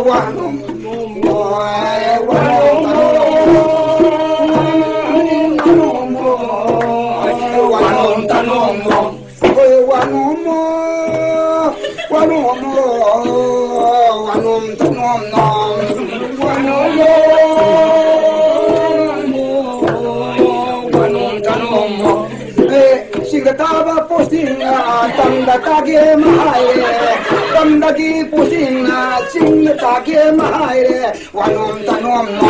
ꯋꯥꯅꯣꯝ, ꯋꯥꯅꯣꯝ, ꯋꯥꯅꯣꯝ꯫ ꯆꯤꯡꯗ ꯇꯥꯕ ꯄꯣꯁꯇꯤꯡꯅ ꯇꯝꯗ ꯇꯥꯒꯦ ꯑꯃ ꯍꯥꯏꯔꯦ, ꯇꯝꯗꯒꯤ ꯄꯣꯁꯇꯤꯡꯅ ꯆꯤꯡꯗ ꯇꯥꯒꯦ ꯑꯃ ꯍꯥꯏꯔꯦ, ꯋꯥꯅꯣꯝ ꯇꯅꯣꯝꯅꯣ꯫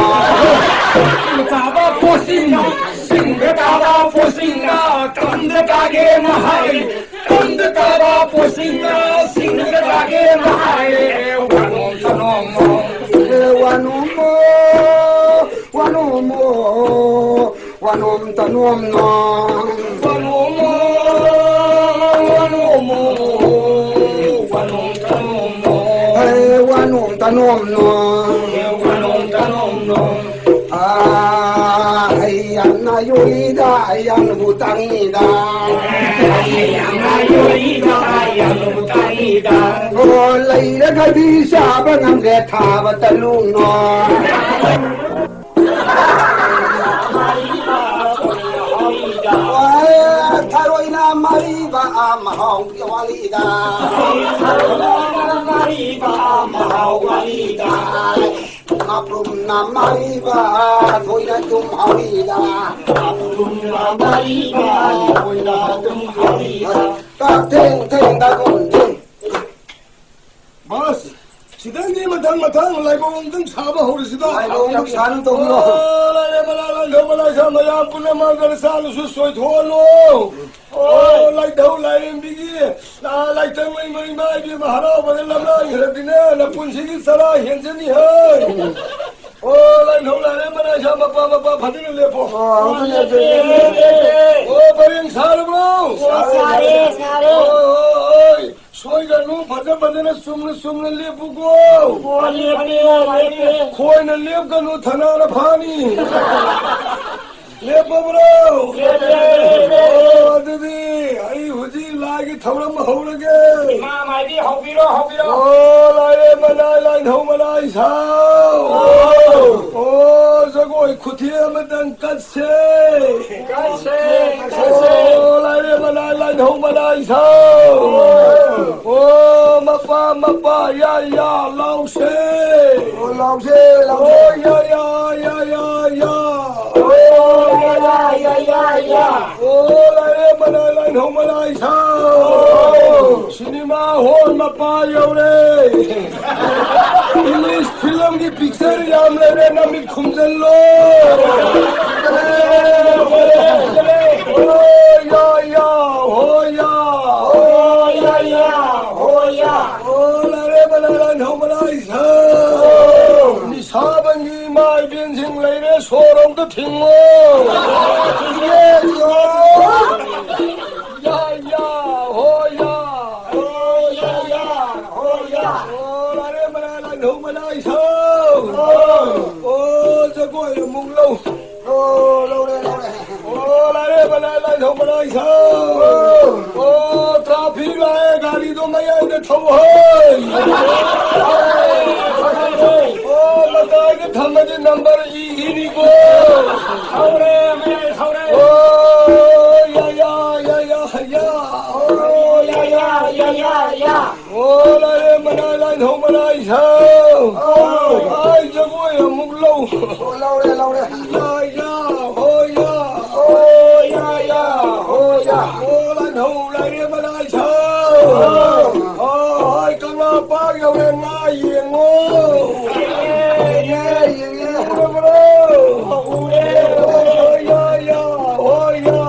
ꯆꯤꯡꯗ ꯇꯥꯕ ꯄꯣꯁꯇꯤꯡꯅ, ꯆꯤꯡꯗ ꯇꯥꯕ ꯄꯣꯁꯇꯤꯡꯅ ꯇꯝꯗ ꯇꯥꯒꯦ ꯑꯃ ꯍꯥꯏꯔꯦ, ꯇꯝꯗ ꯇꯥꯕ ꯄꯣꯁꯇꯤꯡꯅ ꯆꯤꯡꯗ ꯇꯥꯒꯦ ꯑꯃ ꯍꯥꯏꯔꯦ, ꯋꯥꯅꯣꯝ ꯇꯅꯣꯝꯅꯣ꯫ ꯋꯥꯅꯣꯝꯃꯣ, ꯋꯥꯅꯣꯝꯃꯣ, ꯋꯥꯅꯣꯝ ꯇꯅꯣꯝꯅꯣ꯫ ꯋꯥꯅꯣꯝꯃꯣ, ꯋꯥꯅꯣꯝꯃꯣ, ꯋꯥꯅꯣꯝ ꯇꯅꯣꯝꯅꯣ꯫ ꯍꯦ, ꯋꯥꯅꯣꯝ ꯇꯅꯣꯝꯅꯣ꯫ ꯍꯦ, ꯋꯥꯅꯣꯝ ꯇꯅꯣꯝꯅꯣ꯫ ꯑꯥ, ꯑꯩ ꯌꯥꯝꯅ ꯌꯣꯜꯂꯤꯗ, ꯑꯩ ꯌꯥꯝꯅꯕꯨ ꯇꯥꯡꯉꯤꯗ꯫ ꯑꯩ ꯌꯥꯝꯅ ꯌꯣꯜꯂꯤꯗ, ꯑꯩ ꯌꯥꯝꯅꯕꯨ ꯇꯥꯡꯉꯤꯗ꯫ ꯑꯣ, ꯂꯩꯔꯒꯗꯤ ꯆꯥꯕ ꯉꯝꯗꯦ, ꯊꯥꯕ ꯇꯜꯂꯨꯅꯣ꯫ ꯊꯔꯣꯏꯅ ꯃꯔꯤꯕ ꯃꯍꯥꯎ ꯋꯥꯠꯂꯤꯗ꯫ ꯊꯔꯣꯏꯅ ꯃꯔꯤꯕ ꯃꯍꯥꯎ ꯋꯥꯠꯂꯤꯗ꯫ ꯉꯥꯄ꯭ꯔꯨꯝꯅ ꯃꯔꯤꯕ ꯊꯣꯏꯅ ꯑꯗꯨꯝ ꯍꯥꯎꯔꯤꯗ꯫ ꯉꯥꯄ꯭ꯔꯨꯝꯅ ꯃꯔꯤꯕ ꯊꯣꯏꯅ ꯑꯗꯨꯝ ꯍꯥꯎꯔꯤꯗ꯫ ꯀꯥꯛ ꯊꯦꯡ ꯊꯦꯡ ꯗꯥꯒꯨꯝ ꯊꯦꯡ꯫ ꯕꯁ, ꯁꯤꯗꯩꯗꯤ ꯃꯊꯪ ꯃꯊꯪ ꯂꯥꯏꯕꯧ ꯑꯃꯨꯛꯇꯪ ꯁꯥꯕ ꯍꯧꯔꯁꯤꯗ꯫ ꯂꯥꯏꯕꯧ ꯑꯃꯨꯛ ꯁꯥꯅ ꯇꯧꯕꯤꯔꯣ꯫ ꯑꯣ, ꯂꯥꯏꯔꯦꯝꯕ ꯂꯥꯏ, ꯂꯥꯏꯙꯧꯕ ꯂꯥꯏꯁꯥ ꯃꯌꯥꯝ ꯄꯨꯝꯅꯃꯛ ꯒꯥꯔꯤ ꯆꯥꯂꯨꯁꯨ ꯆꯣꯏꯊꯣꯛꯍꯜꯂꯣ꯫ ꯑꯣ, ꯂꯥꯏꯙꯧ ꯂꯥꯏꯔꯦꯝꯕꯤꯒꯤ ꯂꯥꯏꯊꯪ ꯂꯩꯃ ꯏꯃꯥ ꯏꯕꯦꯝꯃ ꯍꯔꯥꯎꯕꯗ ꯂꯝꯂꯥꯡꯈ꯭ꯔꯗꯤꯅꯦ, ꯅꯄꯨꯟꯁꯤꯒꯤ ꯆꯔꯥ ꯍꯦꯟꯖꯅꯤ ꯍꯦ꯫ ꯑꯣ, ꯂꯥꯏꯙꯧ ꯂꯥꯏꯔꯦꯝꯕ ꯂꯥꯏꯁꯥ ꯃꯄꯥ ꯃꯄꯥ ꯐꯖꯅ ꯂꯦꯞꯄꯣ꯫ ꯑꯣ, ꯑꯗꯨꯅꯦ, ꯑꯗꯨꯅꯦ꯫ ꯑꯣ, ꯄꯔꯦꯡ ꯁꯥꯔꯕ꯭ꯔꯣ? ꯑꯣ, ꯁꯥꯔꯦ, ꯁꯥꯔꯦ꯫ ꯑꯣ, ꯑꯣ, ꯑꯣ꯫ ꯁꯣꯏꯒꯅꯨ, ꯐꯖ ꯐꯖꯅ ꯆꯨꯝꯅ ꯆꯨꯝꯅ ꯂꯦꯞꯄꯨꯀꯣ꯫ ꯑꯣ, ꯂꯦꯞꯄꯦ, ꯂꯦꯞꯄꯦ꯫ ꯈꯣꯏꯅ ꯂꯦꯞꯀꯅꯨ, ꯊꯅꯥꯅ ꯐꯥꯅꯤ꯫ ꯂꯦꯞꯄꯕ꯭ꯔꯣ? ꯂꯦꯞꯄꯦ, ꯂꯦꯞꯄꯦ꯫ ꯑꯣ, ꯑꯗꯨꯗꯤ ꯑꯩ ꯍꯧꯖꯤꯛ ꯂꯥꯏꯒꯤ ꯊꯧꯔꯝ ꯍꯧꯔꯒꯦ꯫ ꯏꯃꯥ ꯃꯥꯏꯕꯤ ꯍꯧꯕꯤꯔꯣ, ꯍꯧꯕꯤꯔꯣ꯫ ꯑꯣ, ꯂꯥꯏꯔꯦꯝꯕ ꯂꯥꯏ, ꯂꯥꯏꯙꯧ ꯃꯅꯥꯏ ꯁꯥꯎ꯫ ꯑꯣ꯫ ꯑꯣ, ꯖꯒꯣꯏ ꯈꯨꯊꯦꯛ ꯑꯃꯇꯪ ꯀꯠ ꯁꯦ꯫ ꯀꯠꯁꯦ, ꯀꯠꯁꯦ꯫ ꯑꯣ, ꯂꯥꯏꯔꯦꯝꯕ ꯂꯥꯏ, ꯂꯥꯏꯙꯧ ꯃꯅꯥꯏ ꯁꯥꯎ꯫ ꯑꯣ, ꯃꯄꯥ, ꯃꯄꯥ, ꯌꯥ, ꯌꯥ, ꯂꯥꯎꯁꯦ꯫ ꯑꯣ, ꯂꯥꯎꯁꯦ, ꯂꯥꯎꯁꯦ꯫ ꯑꯣ, ꯌꯥ, ꯌꯥ, ꯌꯥ, ꯌꯥ, ꯌꯥ꯫ ꯑꯣ, ꯌꯥ, ꯌꯥ, ꯌꯥ, ꯌꯥ, ꯌꯥ꯫ ꯑꯣ, ꯂꯥꯏꯔꯦꯝꯕ ꯂꯥꯏ, ꯂꯥꯏ ꯅꯧꯃꯂꯥꯏ ꯁꯥꯎ! ꯁꯤꯅꯦꯃꯥ ꯍꯣꯜ ꯃꯄꯥ ꯌꯧꯔꯦ! ꯏꯪꯂꯤꯁ ꯐꯤꯂꯝꯒꯤ ꯄꯤꯛꯆꯔ ꯌꯥꯝ ꯂꯩꯔꯦ, ꯅꯃꯤꯠ ꯈꯨꯝꯖꯤꯜꯂꯣ! ꯍꯣꯏ ꯌꯥ ꯌꯥ, ꯍꯣꯏ ꯌꯥ! ꯍꯣꯏ ꯌꯥ ꯌꯥ, ꯍꯣꯏ ꯌꯥ! ꯑꯣ, ꯂꯥꯏꯔꯦ ꯃꯂꯥꯏ, ꯂꯥꯏ ꯅꯧꯃꯂꯥꯏ ꯁꯥꯎ! ꯅꯤꯁꯥꯕꯟꯒꯤ ꯏꯃꯥ ꯏꯕꯦꯟꯁꯤꯡ ꯂꯩꯔꯦ, ꯁꯣꯔ ꯑꯝꯇ ꯊꯤꯡꯉꯣ! ꯊꯤꯡꯉꯦ, ꯊꯤꯡꯉꯣ! ꯌꯥ, ꯌꯥ, ꯍꯣ, ꯌꯥ! ꯍꯣ, ꯌꯥ, ꯌꯥ, ꯍꯣ, ꯌꯥ! ꯑꯣ, ꯂꯥꯏꯔꯦ ꯃꯂꯥꯏ, ꯂꯥꯏꯙꯧ ꯃꯂꯥꯏ ꯁꯥꯎ! ꯑꯣ! ꯑꯣ, ꯖꯒꯣꯏ ꯑꯃꯨꯛ ꯂꯧ! ꯑꯣ, ꯂꯧꯔꯦ, ꯂꯧꯔꯦ! ꯑꯣ, ꯂꯥꯏꯔꯦ ꯃꯂꯥꯏ, ꯂꯥꯏꯙꯧ ꯃꯂꯥꯏ ꯁꯥꯎ! ꯑꯣ! ꯑꯣ, ꯇ꯭ꯔꯥꯐꯤꯛ ꯂꯥꯛꯑꯦ, ꯒꯥꯔꯤꯗꯣ ꯃꯌꯥꯏꯗ ꯊꯧꯍꯩ! ꯑꯣ, ꯃꯇꯥꯏꯗ ꯊꯝꯃꯗꯤ ꯅꯝꯕꯔ ꯏꯈꯤꯅꯤꯀꯣ! ꯊꯧꯔꯦ, ꯃꯌꯥꯏ ꯊꯧꯔꯦ! ꯑꯣ, ꯌꯥ, ꯌꯥ, ꯌꯥ, ꯌꯥ, ꯌꯥ! ꯑꯣ, ꯌꯥ, ꯌꯥ, ꯌꯥ, ꯌꯥ, ꯌꯥ! ꯑꯣ, ꯂꯥꯏꯔꯦ ꯃꯅꯥꯏ, ꯂꯥꯏꯙꯧ ꯃꯅꯥꯏ ꯁꯥꯎ! ꯑꯣ! ꯑꯥꯏ, ꯖꯒꯣꯏ ꯑꯃꯨꯛ ꯂꯧ! ꯑꯣ, ꯂꯧꯔꯦ, ꯂꯧꯔꯦ! ꯌꯥ, ꯌꯥ, ꯍꯣ, ꯌꯥ! ꯑꯣ, ꯌꯥ, ꯌꯥ, ꯍꯣ, ꯌꯥ! ꯑꯣ, ꯂꯥꯏꯙꯧ ꯂꯥꯏꯔꯦ ꯃꯅꯥꯏ ꯁꯥꯎ! ꯑꯣ! ꯑꯣ, ꯍꯣꯏ, ꯀꯪꯂꯥ ꯄꯥꯛ ꯌꯧꯔꯦ, ꯉꯥ ꯌꯦꯡꯉꯣ! ꯌꯦꯡꯉꯦ, ꯌꯦꯡꯉꯦ! ꯎꯔꯕ꯭ꯔꯣ? ꯎꯔꯦ, ꯎꯔꯦ! ꯍꯣꯏ, ꯌꯥ, ꯌꯥ, ꯍꯣꯏ, ꯌꯥ!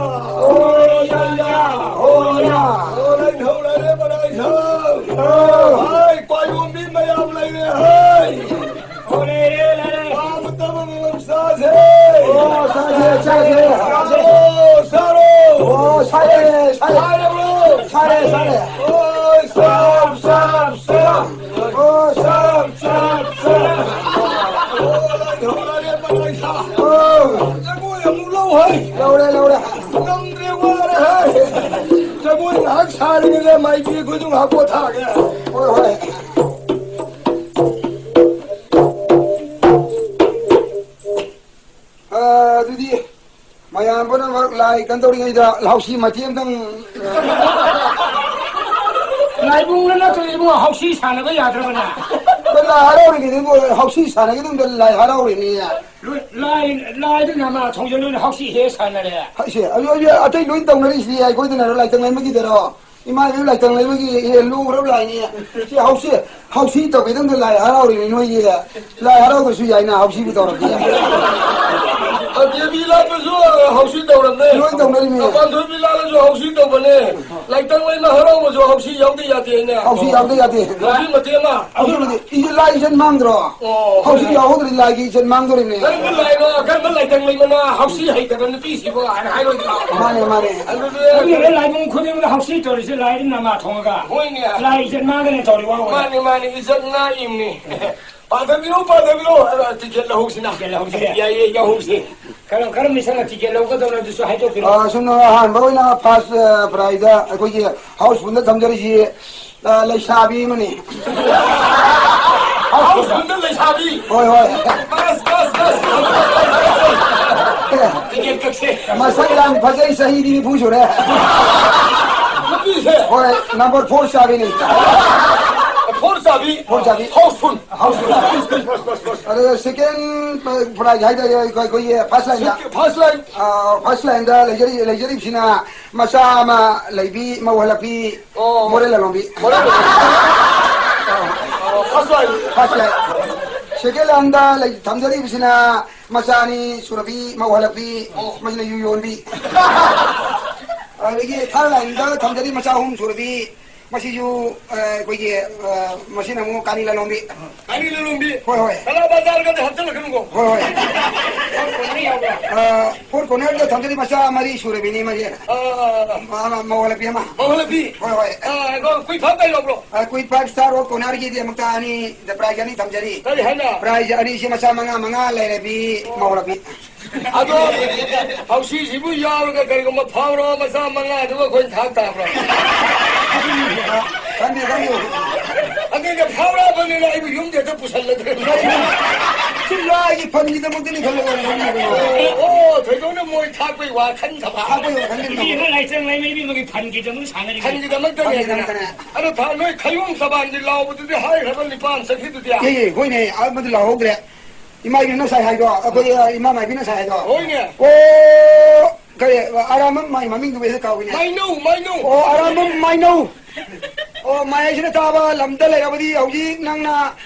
ꯍꯣꯏ, ꯌꯥ, ꯌꯥ, ꯍꯣꯏ, ꯌꯥ! ꯑꯣ, ꯂꯥꯏꯙꯧ ꯂꯥꯏꯔꯦ ꯃꯅꯥꯏ ꯁꯥꯎ! ꯑꯣ! ꯍꯥꯏ, ꯀ꯭ꯋꯥꯌꯣꯝꯕꯤ ꯃꯌꯥꯝ ꯂꯩꯔꯦ, ꯍꯥꯏ! ꯑꯣ, ꯂꯩꯔꯦ, ꯂꯩꯔꯦ! ꯆꯥꯕ ꯊꯛꯄ ꯃꯌꯥꯝ ꯆꯥꯁꯦ! ꯑꯣ, ꯆꯥꯁꯦ, ꯆꯥꯁꯦ! ꯑꯣ, ꯆꯥꯔꯣ! ꯑꯣ, ꯆꯥꯔꯦ, ꯆꯥꯔꯦ! ꯆꯥꯔꯕ꯭ꯔꯣ? ꯆꯥꯔꯦ, ꯆꯥꯔꯦ! ꯑꯣ, ꯆꯥꯎ, ꯆꯥꯎ, ꯆꯥꯎ! ꯑꯣ, ꯆꯥꯎ, ꯆꯥꯎ, ꯆꯥꯎ! ꯑꯣ, ꯂꯥꯏꯙꯧ ꯂꯥꯏꯔꯦ ꯃꯅꯥꯏ ꯁꯥꯎ! ꯑꯣ! ꯖꯒꯣꯏ ꯑꯃꯨꯛ ꯂꯧ, ꯍꯩ! ꯂꯧꯔꯦ, ꯂꯧꯔꯦ! ꯉꯝꯗ꯭ꯔꯦ, ꯋꯥꯔꯦ, ꯍꯩ! ꯖꯒꯣꯏ ꯉꯥꯏꯍꯥꯛ ꯁꯥꯔꯤꯉꯩꯗ ꯃꯥꯏꯕꯤ ꯑꯩꯈꯣꯏꯁꯨ ꯉꯥꯏꯍꯥꯛ ꯄꯣꯊꯥꯒꯦ꯫ ꯍꯣꯏ, ꯍꯣꯏ꯫ ꯑ, ꯑꯗꯨꯗꯤ ꯃꯌꯥꯝ ꯄꯨꯝꯅꯃꯛ ꯂꯥꯏ ꯀꯩꯅꯣ ꯇꯧꯔꯤꯉꯩꯗ ꯍꯥꯎꯁꯤ ꯃꯇꯦꯛ ꯑꯃꯇꯪ꯫ ꯂꯥꯏꯕꯨꯡꯗ ꯅꯠꯇ꯭ꯔꯗꯤ ꯏꯕꯨꯡꯉꯣ, ꯍꯥꯎꯁꯤ ꯁꯥꯟꯅꯕ ꯌꯥꯗ꯭ꯔꯕꯅꯦ꯫ ꯂꯥꯏ ꯍꯔꯥꯎꯔꯤꯉꯩꯗ ꯏꯕꯨꯡꯉꯣ, ꯍꯥꯎꯁꯤ ꯁꯥꯟꯅꯒꯗꯧꯗ ꯂꯥꯏ ꯍꯔꯥꯎꯔꯤꯅꯦ꯫ ꯂꯥꯏ, ꯂꯥꯏꯗꯨ ꯅꯃꯥ ꯊꯣꯡꯖꯜꯂꯨꯅ ꯍꯧꯁꯤ ꯍꯦꯛ ꯁꯥꯟꯅꯔꯦ꯫ ꯍꯥꯏꯁꯦ, ꯑꯗꯨ, ꯑꯗꯨ ꯑꯇꯩ ꯂꯣꯏ ꯇꯧꯅꯔꯤꯁꯤꯗꯤ ꯑꯩꯈꯣꯏꯗꯅ ꯂꯥꯏꯇꯪ ꯂꯩꯃꯒꯤꯗꯔꯣ? ꯏꯃꯥ ꯏꯕꯦꯝ ꯂꯥꯏꯇꯪ ꯂꯩꯃꯒꯤ ꯍꯦ ꯂꯨꯈ꯭ꯔꯕ ꯂꯥꯏꯅꯤ꯫ ꯁꯤ ꯍꯧꯁꯤ, ꯍꯧꯁꯤ ꯇꯧꯒꯦꯗꯪꯗ ꯂꯥꯏ ꯍꯔꯥꯎꯔꯤꯕ ꯅꯣꯏꯒꯤ꯫ ꯂꯥꯏ ꯍꯔꯥꯎꯗ꯭ꯔꯁꯨ ꯌꯥꯏꯅ ꯍꯧꯁꯤꯕꯨ ꯇꯧꯔꯗꯤ꯫ ꯑ, ꯗꯦꯕꯤ ꯂꯥꯠꯄꯁꯨ ꯍꯧꯁꯤ ꯇꯧꯔꯝꯃꯦ꯫ ꯂꯣꯏ ꯇꯧꯅꯔꯤꯃꯤ꯫ ꯄꯥꯟꯊꯣꯏꯕꯤ ꯂꯥꯠꯂꯁꯨ ꯍꯧꯁꯤ ꯇꯧꯕꯅꯦ꯫ ꯂꯥꯏꯇꯪ ꯂꯩꯃ ꯍꯔꯥꯎꯕꯁꯨ ꯍꯧꯁꯤ ꯌꯥꯎꯗ ꯌꯥꯗꯦ ꯍꯥꯏꯅ꯫ ꯍꯧꯁꯤ ꯌꯥꯎꯗ ꯌꯥꯗꯦ꯫ ꯍꯧꯁꯤ ꯃꯇꯦꯛ ꯑꯃ꯫ ꯍꯧꯖꯤꯛ ꯍꯧꯖꯤꯛ ꯏ-, ꯂꯥꯏ ꯏꯖꯠ ꯃꯥꯡꯗ꯭ꯔꯣ? ꯑꯣ, ꯍꯧꯖꯤꯛ ꯍꯣꯏ꯫ ꯌꯥꯎꯍꯧꯗ꯭ꯔꯗꯤ ꯂꯥꯏꯒꯤ ꯏꯖꯠ ꯃꯥꯡꯗꯣꯔꯤꯕꯅꯦ꯫ ꯀꯔꯝꯕ ꯂꯥꯏꯅꯣ, ꯀꯔꯝꯕ ꯂꯥꯏꯇꯪ ꯂꯩꯕꯅꯣ ꯍꯧꯁꯤ ꯍꯩꯇꯕ ꯅꯨꯄꯤꯁꯤꯕꯣ ꯍꯥꯏꯅ ꯍꯥꯏꯔꯣꯏꯗ꯭ꯔꯣ? ꯃꯥꯅꯦ, ꯃꯥꯅꯦ꯫ ꯑꯗꯨꯗꯤ ꯑꯗꯨꯅ ꯂꯥꯏꯕꯨꯡ ꯈꯨꯗꯤꯡꯃꯛ ꯍꯧꯁꯤ ꯇꯧꯔꯤꯁꯦ ꯂꯥꯏꯗꯤ ꯅꯃꯥ ꯊꯣꯡꯉꯒ꯫ ꯍꯣꯏꯅꯦ꯫ ꯂꯥꯏ ꯏꯖꯠ ꯃꯥꯡꯒꯅꯤ ꯇꯧꯔꯤ ꯋꯥ ꯑꯣꯏꯔꯦ꯫ ꯃꯥꯅꯦ, ꯃꯥꯅꯦ, ꯏꯖꯠ ꯉꯥꯛꯏꯝꯅꯤ꯫ ꯄꯥꯟꯊꯕꯤꯔꯣ, ꯄꯥꯟꯊꯕꯤꯔꯣ꯫ ꯑ, ꯇꯤꯀꯦꯠ ꯂꯧꯍꯧꯁꯤꯅ꯫ ꯇꯤꯀꯦꯠ ꯂꯧꯍꯧꯁꯤ꯫ ꯌꯥꯏꯌꯦ, ꯌꯥꯎꯍꯧꯁꯤ꯫ ꯀꯔꯝ, ꯀꯔꯝꯕ ꯃꯤꯁꯛꯅ ꯇꯤꯀꯦꯠ ꯂꯧꯒꯗꯧꯅꯣ ꯑꯗꯨꯁꯨ ꯍꯥꯏꯗꯣꯛꯄꯤꯔꯣ꯫ ꯑ, ꯁꯨꯝ ꯑꯍꯥꯟꯕ ꯑꯣꯏꯅ ꯐꯥꯔꯁ, ꯑ, ꯄ꯭ꯔꯥꯏꯖꯇ ꯑꯩꯈꯣꯏꯒꯤ ꯍꯥꯎꯁꯐꯨꯜꯗ ꯊꯝꯖꯔꯤꯁꯤ, ꯑ, ꯂꯩꯁꯥꯕꯤ ꯑꯃꯅꯤ꯫ ꯍꯥꯎꯁꯐꯨꯜꯗ ꯂꯩꯁꯥꯕꯤ? ꯍꯣꯏ, ꯍꯣꯏ꯫ Bus, bus, bus. ꯇꯤꯀꯦꯠ ꯀꯛꯁꯦ꯫ ꯃꯁꯛ ꯌꯥꯝ ꯐꯖꯩ, ꯆꯍꯤꯗꯤ ꯅꯤꯐꯨ ꯁꯨꯔꯦ꯫ ꯅꯨꯄꯤꯁꯦ? ꯍꯣꯏ, ꯅꯝꯕꯔ ꯐꯣꯔ ꯆꯥꯕꯤꯅꯤ꯫ ꯐꯣꯔ ꯆꯥꯕꯤ? ꯐꯣꯔ ꯆꯥꯕꯤ꯫ ꯍꯥꯎꯁꯐꯨꯜ꯫ ꯍꯥꯎꯁꯐꯨꯜ꯫ ꯑꯗꯨꯒ ꯁꯦꯀꯦꯟ ꯄ꯭ꯔꯥꯏꯖ ꯍꯥꯏꯇꯥꯔꯦ, ꯑꯩꯈꯣꯏ, ꯑꯩꯈꯣꯏꯒꯤ ꯐꯥꯔꯁ ꯂꯥꯏꯟꯗ꯫ First line. ꯑ, ꯐꯥꯔꯁ ꯂꯥꯏꯟꯗ ꯂꯩꯖꯔꯤ-, ꯂꯩꯖꯔꯤꯕꯁꯤꯅ ꯃꯆꯥ ꯑꯃ ꯂꯩꯕꯤ, ꯃꯧ ꯍꯜꯂꯛꯄꯤ, ꯑꯣ꯫ ꯃꯣꯔꯦ ꯂꯂꯣꯡꯕꯤ꯫ ꯃꯣꯔꯦ ꯂꯂꯣꯡꯕꯤ꯫ ꯑꯣ, first line. First line. Second ꯂꯥꯏꯟꯗ ꯂꯩ-, ꯊꯝꯖꯔꯤꯕꯁꯤꯅ ꯃꯆꯥ ꯑꯅꯤ ꯁꯨꯔꯕꯤ, ꯃꯧ ꯍꯜꯂꯛꯄꯤ, ꯑꯣ꯫ ꯃꯁꯤꯅ ꯌꯨ ꯌꯣꯟꯕꯤ꯫ ꯑꯗꯒꯤ ꯊꯥꯔꯠ ꯂꯥꯏꯟꯗ ꯊꯝꯖꯔꯤ ꯃꯆꯥ ꯑꯍꯨꯝ ꯁꯨꯔꯕꯤ, ꯃꯁꯤꯁꯨ, ꯑ, ꯑꯩꯈꯣꯏꯒꯤ, ꯑ, ꯃꯁꯤꯅ ꯑꯃꯨꯛ ꯀꯥꯅꯤ ꯂꯂꯣꯡꯕꯤ꯫ ꯀꯥꯅꯤ ꯂꯂꯣꯡꯕꯤ? ꯍꯣꯏ, ꯍꯣꯏ꯫ ꯀꯂꯥ ꯕꯖꯥꯔꯒꯗꯤ ꯍꯥꯞꯆꯤꯜꯂꯛꯀꯅꯨꯀꯣ꯫ ꯍꯣꯏ, ꯍꯣꯏ꯫ ꯐꯣꯔ ꯀꯣꯔꯅꯔꯗ ꯊꯝꯖꯔꯤ ꯃꯆꯥ ꯃꯔꯤ ꯁꯨꯔꯕꯤꯅꯤ ꯃꯁꯤ꯫ ꯑ, ꯑ, ꯑ, ꯑ꯫ ꯃ-, ꯃ-, ꯃꯧ ꯍꯜꯂꯛꯄꯤ ꯑꯃ꯫ ꯃꯧ ꯍꯜꯂꯛꯄꯤ? ꯍꯣꯏ, ꯍꯣꯏ꯫ ꯑ, ꯑꯩꯈꯣꯏ ꯐꯥꯝ ꯀꯩ ꯌꯧꯕ꯭ꯔꯣ? ꯑ, ꯀꯨꯏ ꯐꯥꯏꯚ ꯁ꯭ꯇꯥꯔ ꯔꯣꯗ ꯀꯣꯔꯅꯔꯒꯤꯗꯃꯛꯇ ꯑꯅꯤꯗ ꯄ꯭ꯔꯥꯏꯖ ꯑꯅꯤ ꯊꯝꯖꯔꯤ꯫ ꯀꯔꯤ ꯍꯥꯏꯅ? ꯄ꯭ꯔꯥꯏꯖ ꯑꯅꯤꯁꯤ ꯃꯆꯥ ꯃꯉꯥ ꯃꯉꯥ ꯂꯩꯔꯕꯤ ꯃꯧ ꯍꯜꯂꯛꯄꯤ꯫ ꯑꯗꯣ ꯍꯧꯁꯤꯁꯤꯕꯨ ꯌꯥꯎꯔꯒ ꯀꯔꯤꯒꯨꯝꯕ ꯐꯥꯎꯔꯣ ꯃꯆꯥ ꯃꯉꯥꯗꯨꯒ ꯑꯩꯈꯣꯏꯅ ꯊꯥꯛ ꯇꯥꯕ꯭ꯔꯣ? ꯈꯪꯗꯦ, ꯈꯪꯗꯦ꯫ ꯑꯗꯨꯒ ꯐꯥꯎꯔꯛꯑꯕꯅꯤꯅ ꯑꯩꯕꯨ ꯌꯨꯝꯗ ꯍꯦꯛꯇ ꯄꯨꯁꯜꯂꯗꯣꯏꯅꯤ꯫ ꯁꯤ ꯂꯥꯏꯒꯤ ꯐꯟꯒꯤꯗꯃꯛꯇꯅꯤ ꯈꯜꯂꯒ ꯂꯧꯅꯕꯅꯤ꯫ ꯑꯣ, ꯑꯣ, ꯊꯣꯏꯗꯣꯛꯅ ꯃꯣꯏ ꯊꯥꯛꯄꯩ ꯋꯥ ꯈꯟꯗꯕ꯫ ꯊꯥꯛꯄꯩ ꯋꯥ ꯈꯟꯗꯕ꯫ ꯏꯕꯦꯝꯃ ꯂꯥꯏꯁꯪ ꯂꯥꯏꯃꯩ ꯏꯕꯦꯝꯃꯒꯤ ꯐꯟꯒꯤꯗꯃꯛ ꯁꯥꯟꯅꯔꯤꯕꯅꯤ꯫ ꯐꯟꯒꯤꯗꯃꯛꯇꯅꯦ꯫ ꯐꯟꯒꯤꯗꯃꯛꯇꯅꯦ꯫ ꯑꯗꯣ ꯊꯥ-, ꯅꯣꯏ ꯈꯌꯣꯝ ꯆꯕꯥꯟꯗꯤ ꯂꯥꯎꯕꯗꯨꯗꯤ ꯍꯥꯏꯈ꯭ꯔꯕ ꯅꯤꯄꯥꯟ ꯆꯠꯈꯤꯗꯨꯗꯤ? ꯑꯦ, ꯑꯦ, ꯍꯣꯏꯅꯦ, ꯑꯃꯗꯤ ꯂꯥꯎꯍꯧꯗ꯭ꯔꯦ꯫ ꯏꯃꯥ ꯏꯕꯦꯝꯅ ꯁꯥꯏ ꯍꯥꯏꯗꯣ, ꯑꯩꯈꯣꯏ, ꯑ, ꯏꯃꯥ ꯃꯥꯏꯕꯤꯅ ꯁꯥꯏ ꯍꯥꯏꯗꯣ꯫ ꯍꯣꯏꯅꯦ꯫ ꯑꯣ, ꯀꯔꯤ, ꯑꯔꯥꯝꯕꯝ ꯃꯥꯏ ꯃꯃꯤꯡꯗꯨꯕꯨ ꯍꯦꯛꯇ ꯀꯥꯎꯏꯅꯦ꯫ ꯃꯩꯅꯧ, ꯃꯩꯅꯧ꯫ ꯑꯣ, ꯑꯔꯥꯝꯕꯝ ꯃꯥꯏꯅꯧ꯫ ꯑꯣ, ꯃꯥꯏꯁꯤꯅ ꯇꯥꯕ ꯂꯝꯗ ꯂꯩꯔꯕꯗꯤ ꯍꯧꯖꯤꯛ ꯅꯪꯅ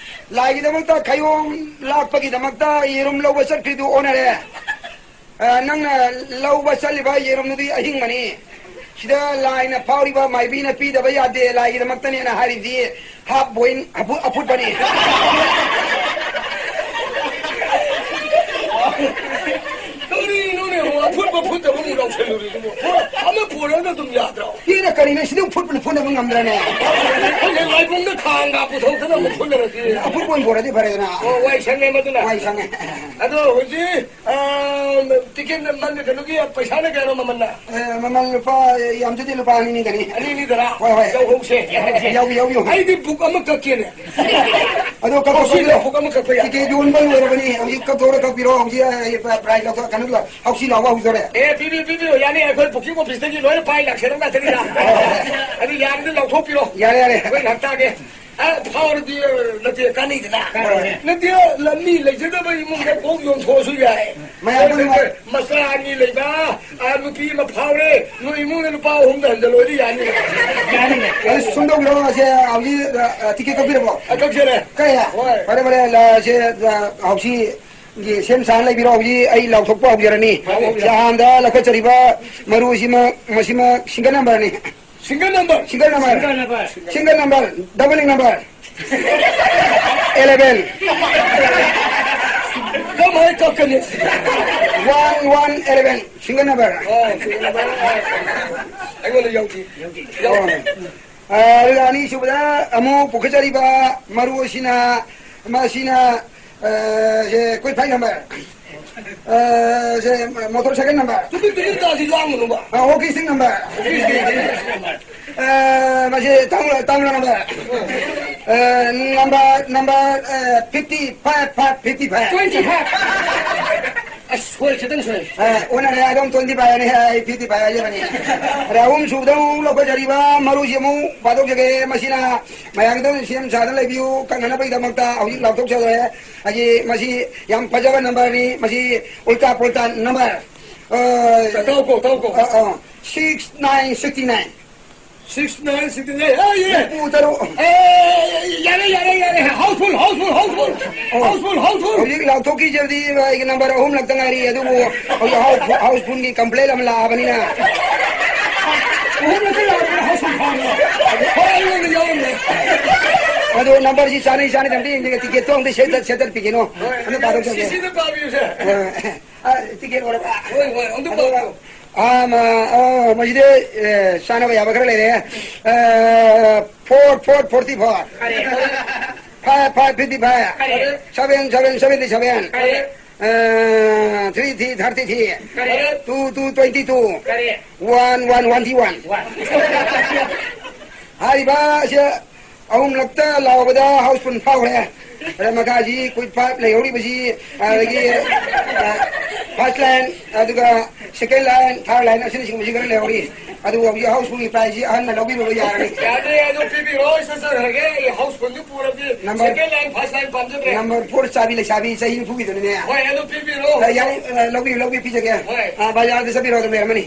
ꯂꯥꯏꯒꯤꯗꯃꯛꯇ ꯈꯌꯣꯝ ꯂꯥꯛꯄꯒꯤꯗꯃꯛꯇ ꯌꯦꯔꯨꯝ ꯂꯧꯕ ꯆꯠꯈ꯭ꯔꯤꯗꯨ ꯑꯣꯟꯅꯔꯦ꯫ ꯑ, ꯅꯪꯅ ꯂꯧꯕ ꯆꯠꯂꯤꯕ ꯌꯦꯔꯨꯝꯗꯨꯗꯤ ꯑꯍꯤꯡꯕꯅꯤ꯫ ꯁꯤꯗ ꯂꯥꯏꯅ ꯐꯥꯎꯔꯤꯕ ꯃꯥꯏꯕꯤꯅ ꯄꯤꯗꯕ ꯌꯥꯗꯦ, ꯂꯥꯏꯒꯤꯗꯃꯛꯇꯅꯦꯅ ꯍꯥꯏꯔꯤꯕꯗꯤ ꯍꯥꯞ ꯕꯣꯏꯟ ꯑꯐꯨ-, ꯑꯐꯨꯠꯄꯅꯤ꯫ ꯀꯔꯤꯅꯣꯅꯦ, ꯑꯐꯨꯠꯄ ꯐꯨꯠꯇꯕ ꯑꯃꯨꯛ ꯂꯧꯁꯜꯂꯨꯔꯤꯗꯨꯕꯨ? ꯑꯃ ꯄꯨꯔꯒ ꯑꯗꯨꯝ ꯌꯥꯗ꯭ꯔꯣ? ꯁꯤꯅ ꯀꯔꯤꯅꯣ? ꯁꯤꯗ ꯐꯨꯠꯄꯅ ꯐꯨꯠꯅꯕ ꯉꯝꯗ꯭ꯔꯅꯦ? ꯑꯩꯅ ꯂꯥꯏꯕꯨꯡꯗ ꯈꯥꯡꯒ ꯄꯨꯊꯣꯛꯇꯅ ꯑꯃꯨꯛ ꯐꯨꯠꯅꯔꯗꯤ꯫ ꯑꯐꯨꯠꯄ ꯑꯣꯏꯅ ꯄꯨꯔꯗꯤ ꯐꯔꯦꯗꯅ꯫ ꯑꯣ, ꯋꯥꯏ ꯁꯪꯉꯦ ꯃꯗꯨꯅ꯫ ꯋꯥꯏ ꯁꯪꯉꯦ꯫ ꯑꯗꯣ ꯍꯧꯖꯤꯛ ꯑꯥ, ꯇꯤꯀꯦꯠ ꯃꯃꯜ ꯀꯩꯅꯣꯒꯤ ꯄꯩꯁꯥꯅ ꯀꯌꯥꯅꯣ ꯃꯃꯜꯅ? ꯑꯦ, ꯃꯃꯜ ꯂꯨꯄꯥ, ꯑꯦ, ꯌꯥꯝꯗꯗꯤ ꯂꯨꯄꯥ ꯑꯅꯤ ꯑꯅꯤꯗꯅꯤ꯫ ꯑꯅꯤ ꯑꯅꯤꯗꯔꯥ? ꯍꯣꯏ, ꯍꯣꯏ꯫ ꯌꯧꯍꯧꯁꯦ, ꯌꯧꯍꯧꯁꯦ꯫ ꯌꯥꯎꯕꯤꯌꯨ, ꯌꯥꯎꯕꯤꯌꯨ꯫ ꯑꯩꯗꯤ ꯕꯨꯛ ꯑꯃ ꯀꯛꯀꯦꯅꯦ꯫ ꯑꯗꯣ ꯀꯛꯊꯣꯛ-, ꯍꯧꯖꯤꯛ ꯀꯛꯄꯤꯔꯣ꯫ ꯕꯨꯛ ꯑꯃ ꯀꯛꯄ ꯌꯥꯏ꯫ ꯇꯤꯀꯦꯠ ꯌꯣꯟꯕ ꯂꯣꯏꯔꯕꯅꯤ꯫ ꯍꯧꯖꯤꯛ ꯀꯛꯊꯣꯛꯂ ꯀꯛꯄꯤꯔꯣ꯫ ꯍꯧꯖꯤꯛ, ꯑꯦ, ꯄ꯭ꯔꯥꯏꯖ ꯂꯧꯊꯣꯛ-, ꯀꯩꯅꯣꯗꯣ, ꯍꯧꯁꯤ ꯂꯥꯎꯕ ꯍꯧꯗꯣꯔꯦ꯫ ꯑꯦ, ꯄꯤꯕꯤꯌꯨ, ꯄꯤꯕꯤꯌꯨ꯫ ꯌꯥꯅꯤ, ꯑꯩꯈꯣꯏ ꯕꯨꯀꯤꯡ ꯑꯣꯐꯤꯁꯇꯒꯤ ꯂꯣꯏꯅ ꯄꯥꯏ ꯂꯥꯛꯆꯔꯕ ꯉꯥꯛꯇꯅꯤꯗ꯫ ꯍꯣꯏ, ꯍꯣꯏ꯫ ꯑꯗꯨ ꯌꯥꯔꯗꯤ ꯂꯧꯊꯣꯛꯄꯤꯔꯣ꯫ ꯌꯥꯔꯦ, ꯌꯥꯔꯦ꯫ ꯑꯩꯈꯣꯏ ꯉꯥꯏꯍꯥꯛ ꯇꯥꯒꯦ꯫ ꯑ, ꯐꯥꯎꯔꯗꯤ, ꯑ, ꯅꯠꯇꯦ, ꯀꯥꯟꯅꯩꯗꯅ꯫ ꯀꯥꯟꯅꯩ꯫ ꯅꯠꯇꯦ, ꯂꯝꯃꯤ ꯂꯩꯖꯗꯕ ꯏꯃꯨꯡꯗ ꯀꯣꯛ ꯌꯣꯟꯊꯣꯛꯑꯁꯨ ꯌꯥꯏ꯫ ꯃꯌꯥꯝ ꯄꯨꯝꯅꯃꯛ꯫ ꯃꯆꯥ ꯑꯅꯤ ꯂꯩꯕ, ꯑ, ꯅꯨꯄꯤ ꯑꯃ ꯐꯥꯎꯔꯦ, ꯅꯣꯏ ꯏꯃꯨꯡꯗ ꯂꯨꯄꯥ ꯑꯍꯨꯝꯗ ꯍꯟꯖꯜꯂꯣꯏꯗꯤ ꯌꯥꯅꯤ꯫ ꯌꯥꯅꯤꯅꯦ꯫ ꯑꯗꯨ ꯁꯨꯝ ꯇꯧꯕꯤꯔꯣ, ꯑꯁꯦ ꯍꯧꯖꯤꯛ, ꯑ, ꯑ, ꯇꯤꯀꯦꯠ ꯀꯛꯄꯤꯔꯕꯣ? ꯑ, ꯀꯛꯆꯔꯦ꯫ ꯀꯛꯑꯦ? ꯍꯣꯏ꯫ ꯐꯔꯦ, ꯐꯔꯦ, ꯑ, ꯁꯦ, ꯑ, ꯍꯧꯖꯤꯛ ꯁꯦꯝ ꯁꯥ ꯂꯩꯕꯤꯔꯣ, ꯍꯧꯖꯤꯛ ꯑꯩ ꯂꯥꯎꯊꯣꯛꯄ ꯍꯧꯖꯔꯅꯤ꯫ ꯍꯧꯖꯔꯅꯤ꯫ ꯁꯤ ꯑꯍꯥꯟꯕꯗ ꯂꯧꯈꯠꯆꯔꯤꯕ ꯃꯔꯨ ꯑꯁꯤꯃ, ꯃꯁꯤꯃ ꯁꯤꯡꯒꯜ ꯅꯝꯕꯔꯅꯤ꯫ Single number. Single number. Single number. Single number. Double number. Eleven. ꯀꯃꯥꯏ ꯀꯛꯀꯅꯤ? One one eleven. Single number. ꯑꯣ, ꯁꯤꯡꯒꯜ ꯅꯝꯕꯔ꯫ ꯑꯩꯉꯣꯟꯗ ꯌꯧꯗꯦ꯫ ꯌꯧꯗꯦ꯫ ꯑꯣ꯫ ꯑ, ꯑꯗꯨꯒ ꯑꯅꯤꯁꯨꯕꯗ ꯑꯃꯨꯛ ꯄꯨꯈꯠꯆꯔꯤꯕ ꯃꯔꯨ ꯑꯁꯤꯅ, ꯃꯁꯤꯅ, ꯑ, ꯁꯦ, ꯑꯩꯈꯣꯏ ꯐꯥꯏꯚ ꯅꯝꯕꯔ꯫ ꯑ, ꯁꯦ, ꯃꯣꯇꯣꯔ ꯁꯥꯏꯀꯜ ꯅꯝꯕꯔ꯫ ꯇꯨꯃꯤꯟ ꯇꯨꯃꯤꯟ ꯇꯥꯁꯤ, ꯂꯥꯡꯒꯅꯨꯕ꯫ ꯑ, hockey stick number. Hockey stick number. ꯑ, ꯃꯁꯤ ꯇꯥꯃꯨꯂꯥ, ꯇꯥꯃꯨꯂꯥ ꯅꯝꯕꯔ꯫ ꯑ, ꯅꯝꯕꯔ, ꯅꯝꯕꯔ, ꯑ, fifty five, five, fifty five. Twenty five. ꯑꯁ, ꯁꯣꯏ, ꯈꯤꯇꯪ ꯁꯣꯏ꯫ ꯑꯦ, ꯑꯣꯟꯅꯔꯦ, ꯑꯗꯨꯝ twenty five ꯅꯤ, ꯑꯩ fifty five ꯍꯥꯏꯖꯕꯅꯤ꯫ ꯑꯗ ꯑꯍꯨꯝ ꯁꯨꯕꯗ ꯑꯃꯨꯛ ꯂꯧꯈꯠꯆꯔꯤꯕ ꯃꯔꯨꯁꯤ ꯑꯃꯨꯛ ꯄꯥꯊꯣꯛꯆꯒꯦ꯫ ꯃꯁꯤꯅ ꯃꯌꯥꯝꯒꯤꯗꯃꯛ ꯁꯦꯝ ꯁꯥꯗꯨꯅ ꯂꯩꯕꯤꯌꯨ, ꯀꯪꯅꯅꯕꯒꯤꯗꯃꯛꯇ ꯍꯧꯖꯤꯛ ꯂꯥꯎꯊꯣꯛꯆꯔꯦ꯫ ꯍꯥꯏꯗꯤ ꯃꯁꯤ ꯌꯥꯝ ꯐꯖꯕ number ꯅꯤ, ꯃꯁꯤ ꯎꯜꯇꯥ ꯄꯨꯜꯇꯥ number꯫ ꯑ, ꯇꯧꯀꯣ, ꯇꯧꯀꯣ꯫ ꯑ, ꯑ, six nine sixty nine꯫ Six nine sixty nine꯫ ꯑꯦ, ꯌꯦ꯫ ꯍꯨꯝꯐꯨ ꯇꯔꯨꯛ꯫ ꯑꯦ, ꯌꯥꯔꯦ, ꯌꯥꯔꯦ, ꯌꯥꯔꯦ꯫ Housefull, housefull, housefull꯫ ꯑꯣ꯫ Housefull, housefull꯫ ꯍꯧꯖꯤꯛ ꯂꯥꯎꯊꯣꯛꯈꯤꯁꯤꯗꯤ ꯑꯩꯒꯤ number ꯑꯍꯨꯝꯂꯛꯇ ꯉꯥꯏꯔꯤ, ꯑꯗꯨꯕꯨ ꯍꯧꯖꯤꯛ house, housefulꯒꯤ complaint ꯑꯃ ꯂꯥꯛꯑꯕꯅꯤꯅ꯫ ꯑꯍꯨꯝꯂꯛꯇ ꯂꯥꯛꯑꯕꯅꯤꯅ housefull ꯐꯥꯎꯕ꯫ ꯍꯣꯏ, ꯑꯩꯉꯣꯟꯗ ꯌꯥꯎꯔꯝꯃꯦ꯫ ꯑꯗꯣ numberꯁꯤ ꯆꯥꯅꯩ ꯆꯥꯅꯗꯦ ꯑꯝꯇ ꯌꯦꯡꯖꯒꯦ, ticketꯇꯣ ꯑꯝꯇ ꯁꯦꯠꯇ-, ꯁꯦꯠꯇꯠꯄꯤꯒꯦꯅꯣ꯫ ꯍꯣꯏ, ꯑꯝꯇ ꯄꯥꯊꯣꯛꯆꯒꯦ꯫ ꯁꯤꯁꯤꯗ ꯄꯥꯕꯤꯌꯨꯁꯦ꯫ ꯍꯣꯏ꯫ ꯑ, ticket ꯑꯣꯏꯔꯕ? ꯍꯣꯏ, ꯍꯣꯏ, ꯑꯝꯇ ꯑꯗꯨꯒ, ꯄꯥꯕꯤꯌꯨ꯫ ꯑꯥ, ꯃ-, ꯑꯣ, ꯃꯁꯤꯗꯤ, ꯑꯦ, ꯆꯥꯅꯕ ꯌꯥꯕ ꯈꯔ ꯂꯩꯔꯦ꯫ ꯑ, four, four forty four꯫ ꯀꯔꯤ? Five, five fifty five꯫ ꯀꯔꯤ? Seven, seven seventy seven꯫ ꯀꯔꯤ? ꯑ, three, three thirty three꯫ ꯀꯔꯤ? Two, two twenty two꯫ ꯀꯔꯤ? One, one twenty one꯫ ꯋꯥ꯫ ꯍꯥꯏꯔꯤꯕ ꯑꯁꯦ ꯑꯍꯨꯝꯂꯛꯇ ꯂꯥꯎꯕꯗ housefull ꯐꯥꯎꯔꯦ꯫ ꯑꯗ ꯃꯈꯥꯁꯤ quick five ꯂꯩꯍꯧꯔꯤꯕꯁꯤ, ꯑꯗꯒꯤ, ꯑ, first line, ꯑꯗꯨꯒ second line, third line ꯑꯁꯤꯅꯆꯤꯡꯕꯁꯤ ꯈꯔ ꯂꯩꯍꯧꯔꯤ꯫ ꯑꯗꯨꯕꯨ ꯍꯧꯖꯤꯛ housefullꯒꯤ prizeꯁꯤ ꯑꯍꯟꯅ ꯂꯧꯕꯤꯕ ꯌꯥꯔꯅꯤ꯫ ꯌꯥꯅꯤ, ꯑꯗꯨ ꯄꯤꯕꯤꯔꯣ, ꯑꯩ ꯆꯠꯆꯈ꯭ꯔꯒꯦ꯫ ꯑꯩ housefullꯗꯨ ꯄꯨꯔꯕꯗꯤ number, second line, first line ꯄꯥꯝꯖꯗ꯭ꯔꯦ꯫ Number four ꯆꯥꯕꯤ ꯂꯩꯁꯥꯕꯤ ꯆꯍꯤ ꯅꯤꯐꯨꯒꯤꯗꯨꯅꯤꯅꯦ꯫ ꯍꯣꯏ, ꯑꯗꯨ ꯄꯤꯕꯤꯔꯣ꯫ ꯑ, ꯌꯥꯅꯤ, ꯑ, ꯂꯧꯕꯤꯌꯨ, ꯂꯧꯕꯤꯌꯨ, ꯄꯤꯖꯒꯦ꯫ ꯍꯣꯏ꯫ ꯑ, ꯕꯖꯥꯔꯗ ꯆꯠꯄꯤꯔꯣ, ꯑꯗꯨꯝ ꯂꯩꯔꯝꯃꯅꯤ꯫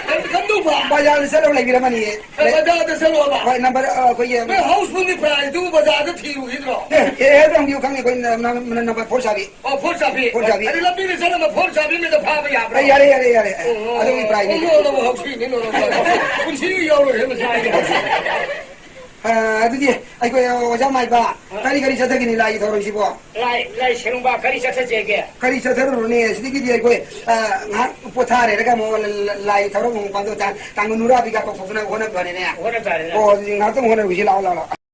ꯀꯔꯤ ꯀꯝꯗꯧꯕ? ꯕꯖꯥꯔꯗ ꯆꯠꯂꯒ ꯂꯩꯕꯤꯔꯝꯃꯅꯤ꯫ ꯑꯦ, ꯕꯖꯥꯔꯗ ꯆꯠꯂꯣꯕ? ꯍꯣꯏ, number, ꯑ, ꯑꯩꯈꯣꯏꯒꯤ ꯅꯣꯏ housefullꯒꯤ prizeꯗꯨ ꯕꯖꯥꯔꯗ ꯊꯤꯔꯨꯈꯤꯗ꯭ꯔꯣ? ꯑꯦ, ꯑꯦ, ꯑꯦ, ꯑꯗꯨ ꯍꯪꯕꯤꯌꯨ, ꯈꯪꯉꯤ, ꯑꯩꯈꯣꯏ ꯅ-, ꯅ-, ꯅ-, number four ꯆꯥꯕꯤ꯫ ꯑꯣ, four ꯆꯥꯕꯤ꯫ Four ꯆꯥꯕꯤ꯫ ꯑꯗꯨ ꯂꯝꯕꯤꯗ ꯆꯠꯂꯒ four ꯆꯥꯕꯤ ꯃꯤꯗ ꯐꯥꯕ ꯌꯥꯕ꯭ꯔꯣ? ꯑꯦ, ꯌꯥꯔꯦ, ꯌꯥꯔꯦ, ꯌꯥꯔꯦ꯫ ꯑꯣ, ꯑꯗꯨꯒꯤ prizeꯅꯤ꯫ ꯑꯣ, ꯑꯣ, ꯑꯣ, ꯍꯧꯖꯤꯛꯅꯤ, ꯅꯣ, ꯅꯣ, ꯅꯣ, ꯅꯣ꯫ ꯄꯨꯟꯁꯤꯒꯤ ꯌꯥꯎꯔꯣꯏꯍꯦ, ꯃꯁꯤ꯫ ꯑ, ꯑꯗꯨꯗꯤ ꯑꯩꯈꯣꯏ ꯑꯣꯖꯥ ꯃꯥꯏꯕ, ꯑ꯫ ꯀꯔꯤ ꯀꯔꯤ ꯆꯠꯊꯒꯅꯤ ꯂꯥꯏꯒꯤ ꯊꯧꯔꯝꯁꯤꯕꯣ? ꯂꯥꯏ, ꯂꯥꯏ ꯁꯦꯔꯨꯡꯕ ꯀꯔꯤ ꯆꯠꯊꯁꯦꯒꯦ? ꯀꯔꯤ ꯆꯠꯊꯔꯨꯔꯅꯤ? ꯁꯤꯗꯒꯤꯗꯤ ꯑꯩꯈꯣꯏ, ꯑ, ꯉꯥꯏꯍꯥꯛ ꯄꯣꯊꯥꯔꯦꯔꯒ ꯑꯃꯨꯛ ꯂ-, ꯂ-, ꯂꯥꯏ ꯊꯧꯔꯝ ꯑꯃꯨꯛ ꯄꯥꯡꯊꯣꯛ ꯇꯥ-, ꯇꯥꯡ ꯅꯨꯔꯥꯕꯤꯒ ꯀꯧꯊꯣꯛꯇꯅ ꯍꯣꯠꯅꯕꯅꯤꯅꯦ꯫ ꯍꯣꯠꯅ ꯇꯥꯔꯦꯅꯦ꯫ ꯑꯣ, ꯑꯗꯨꯗꯤ ꯉꯥꯏꯍꯥꯛꯇꯪ ꯍꯣꯠꯅꯔꯨꯁꯤ꯫ ꯂꯥꯛꯑꯣ, ꯂꯥꯛꯑꯣ, ꯂꯥꯛꯑꯣ꯫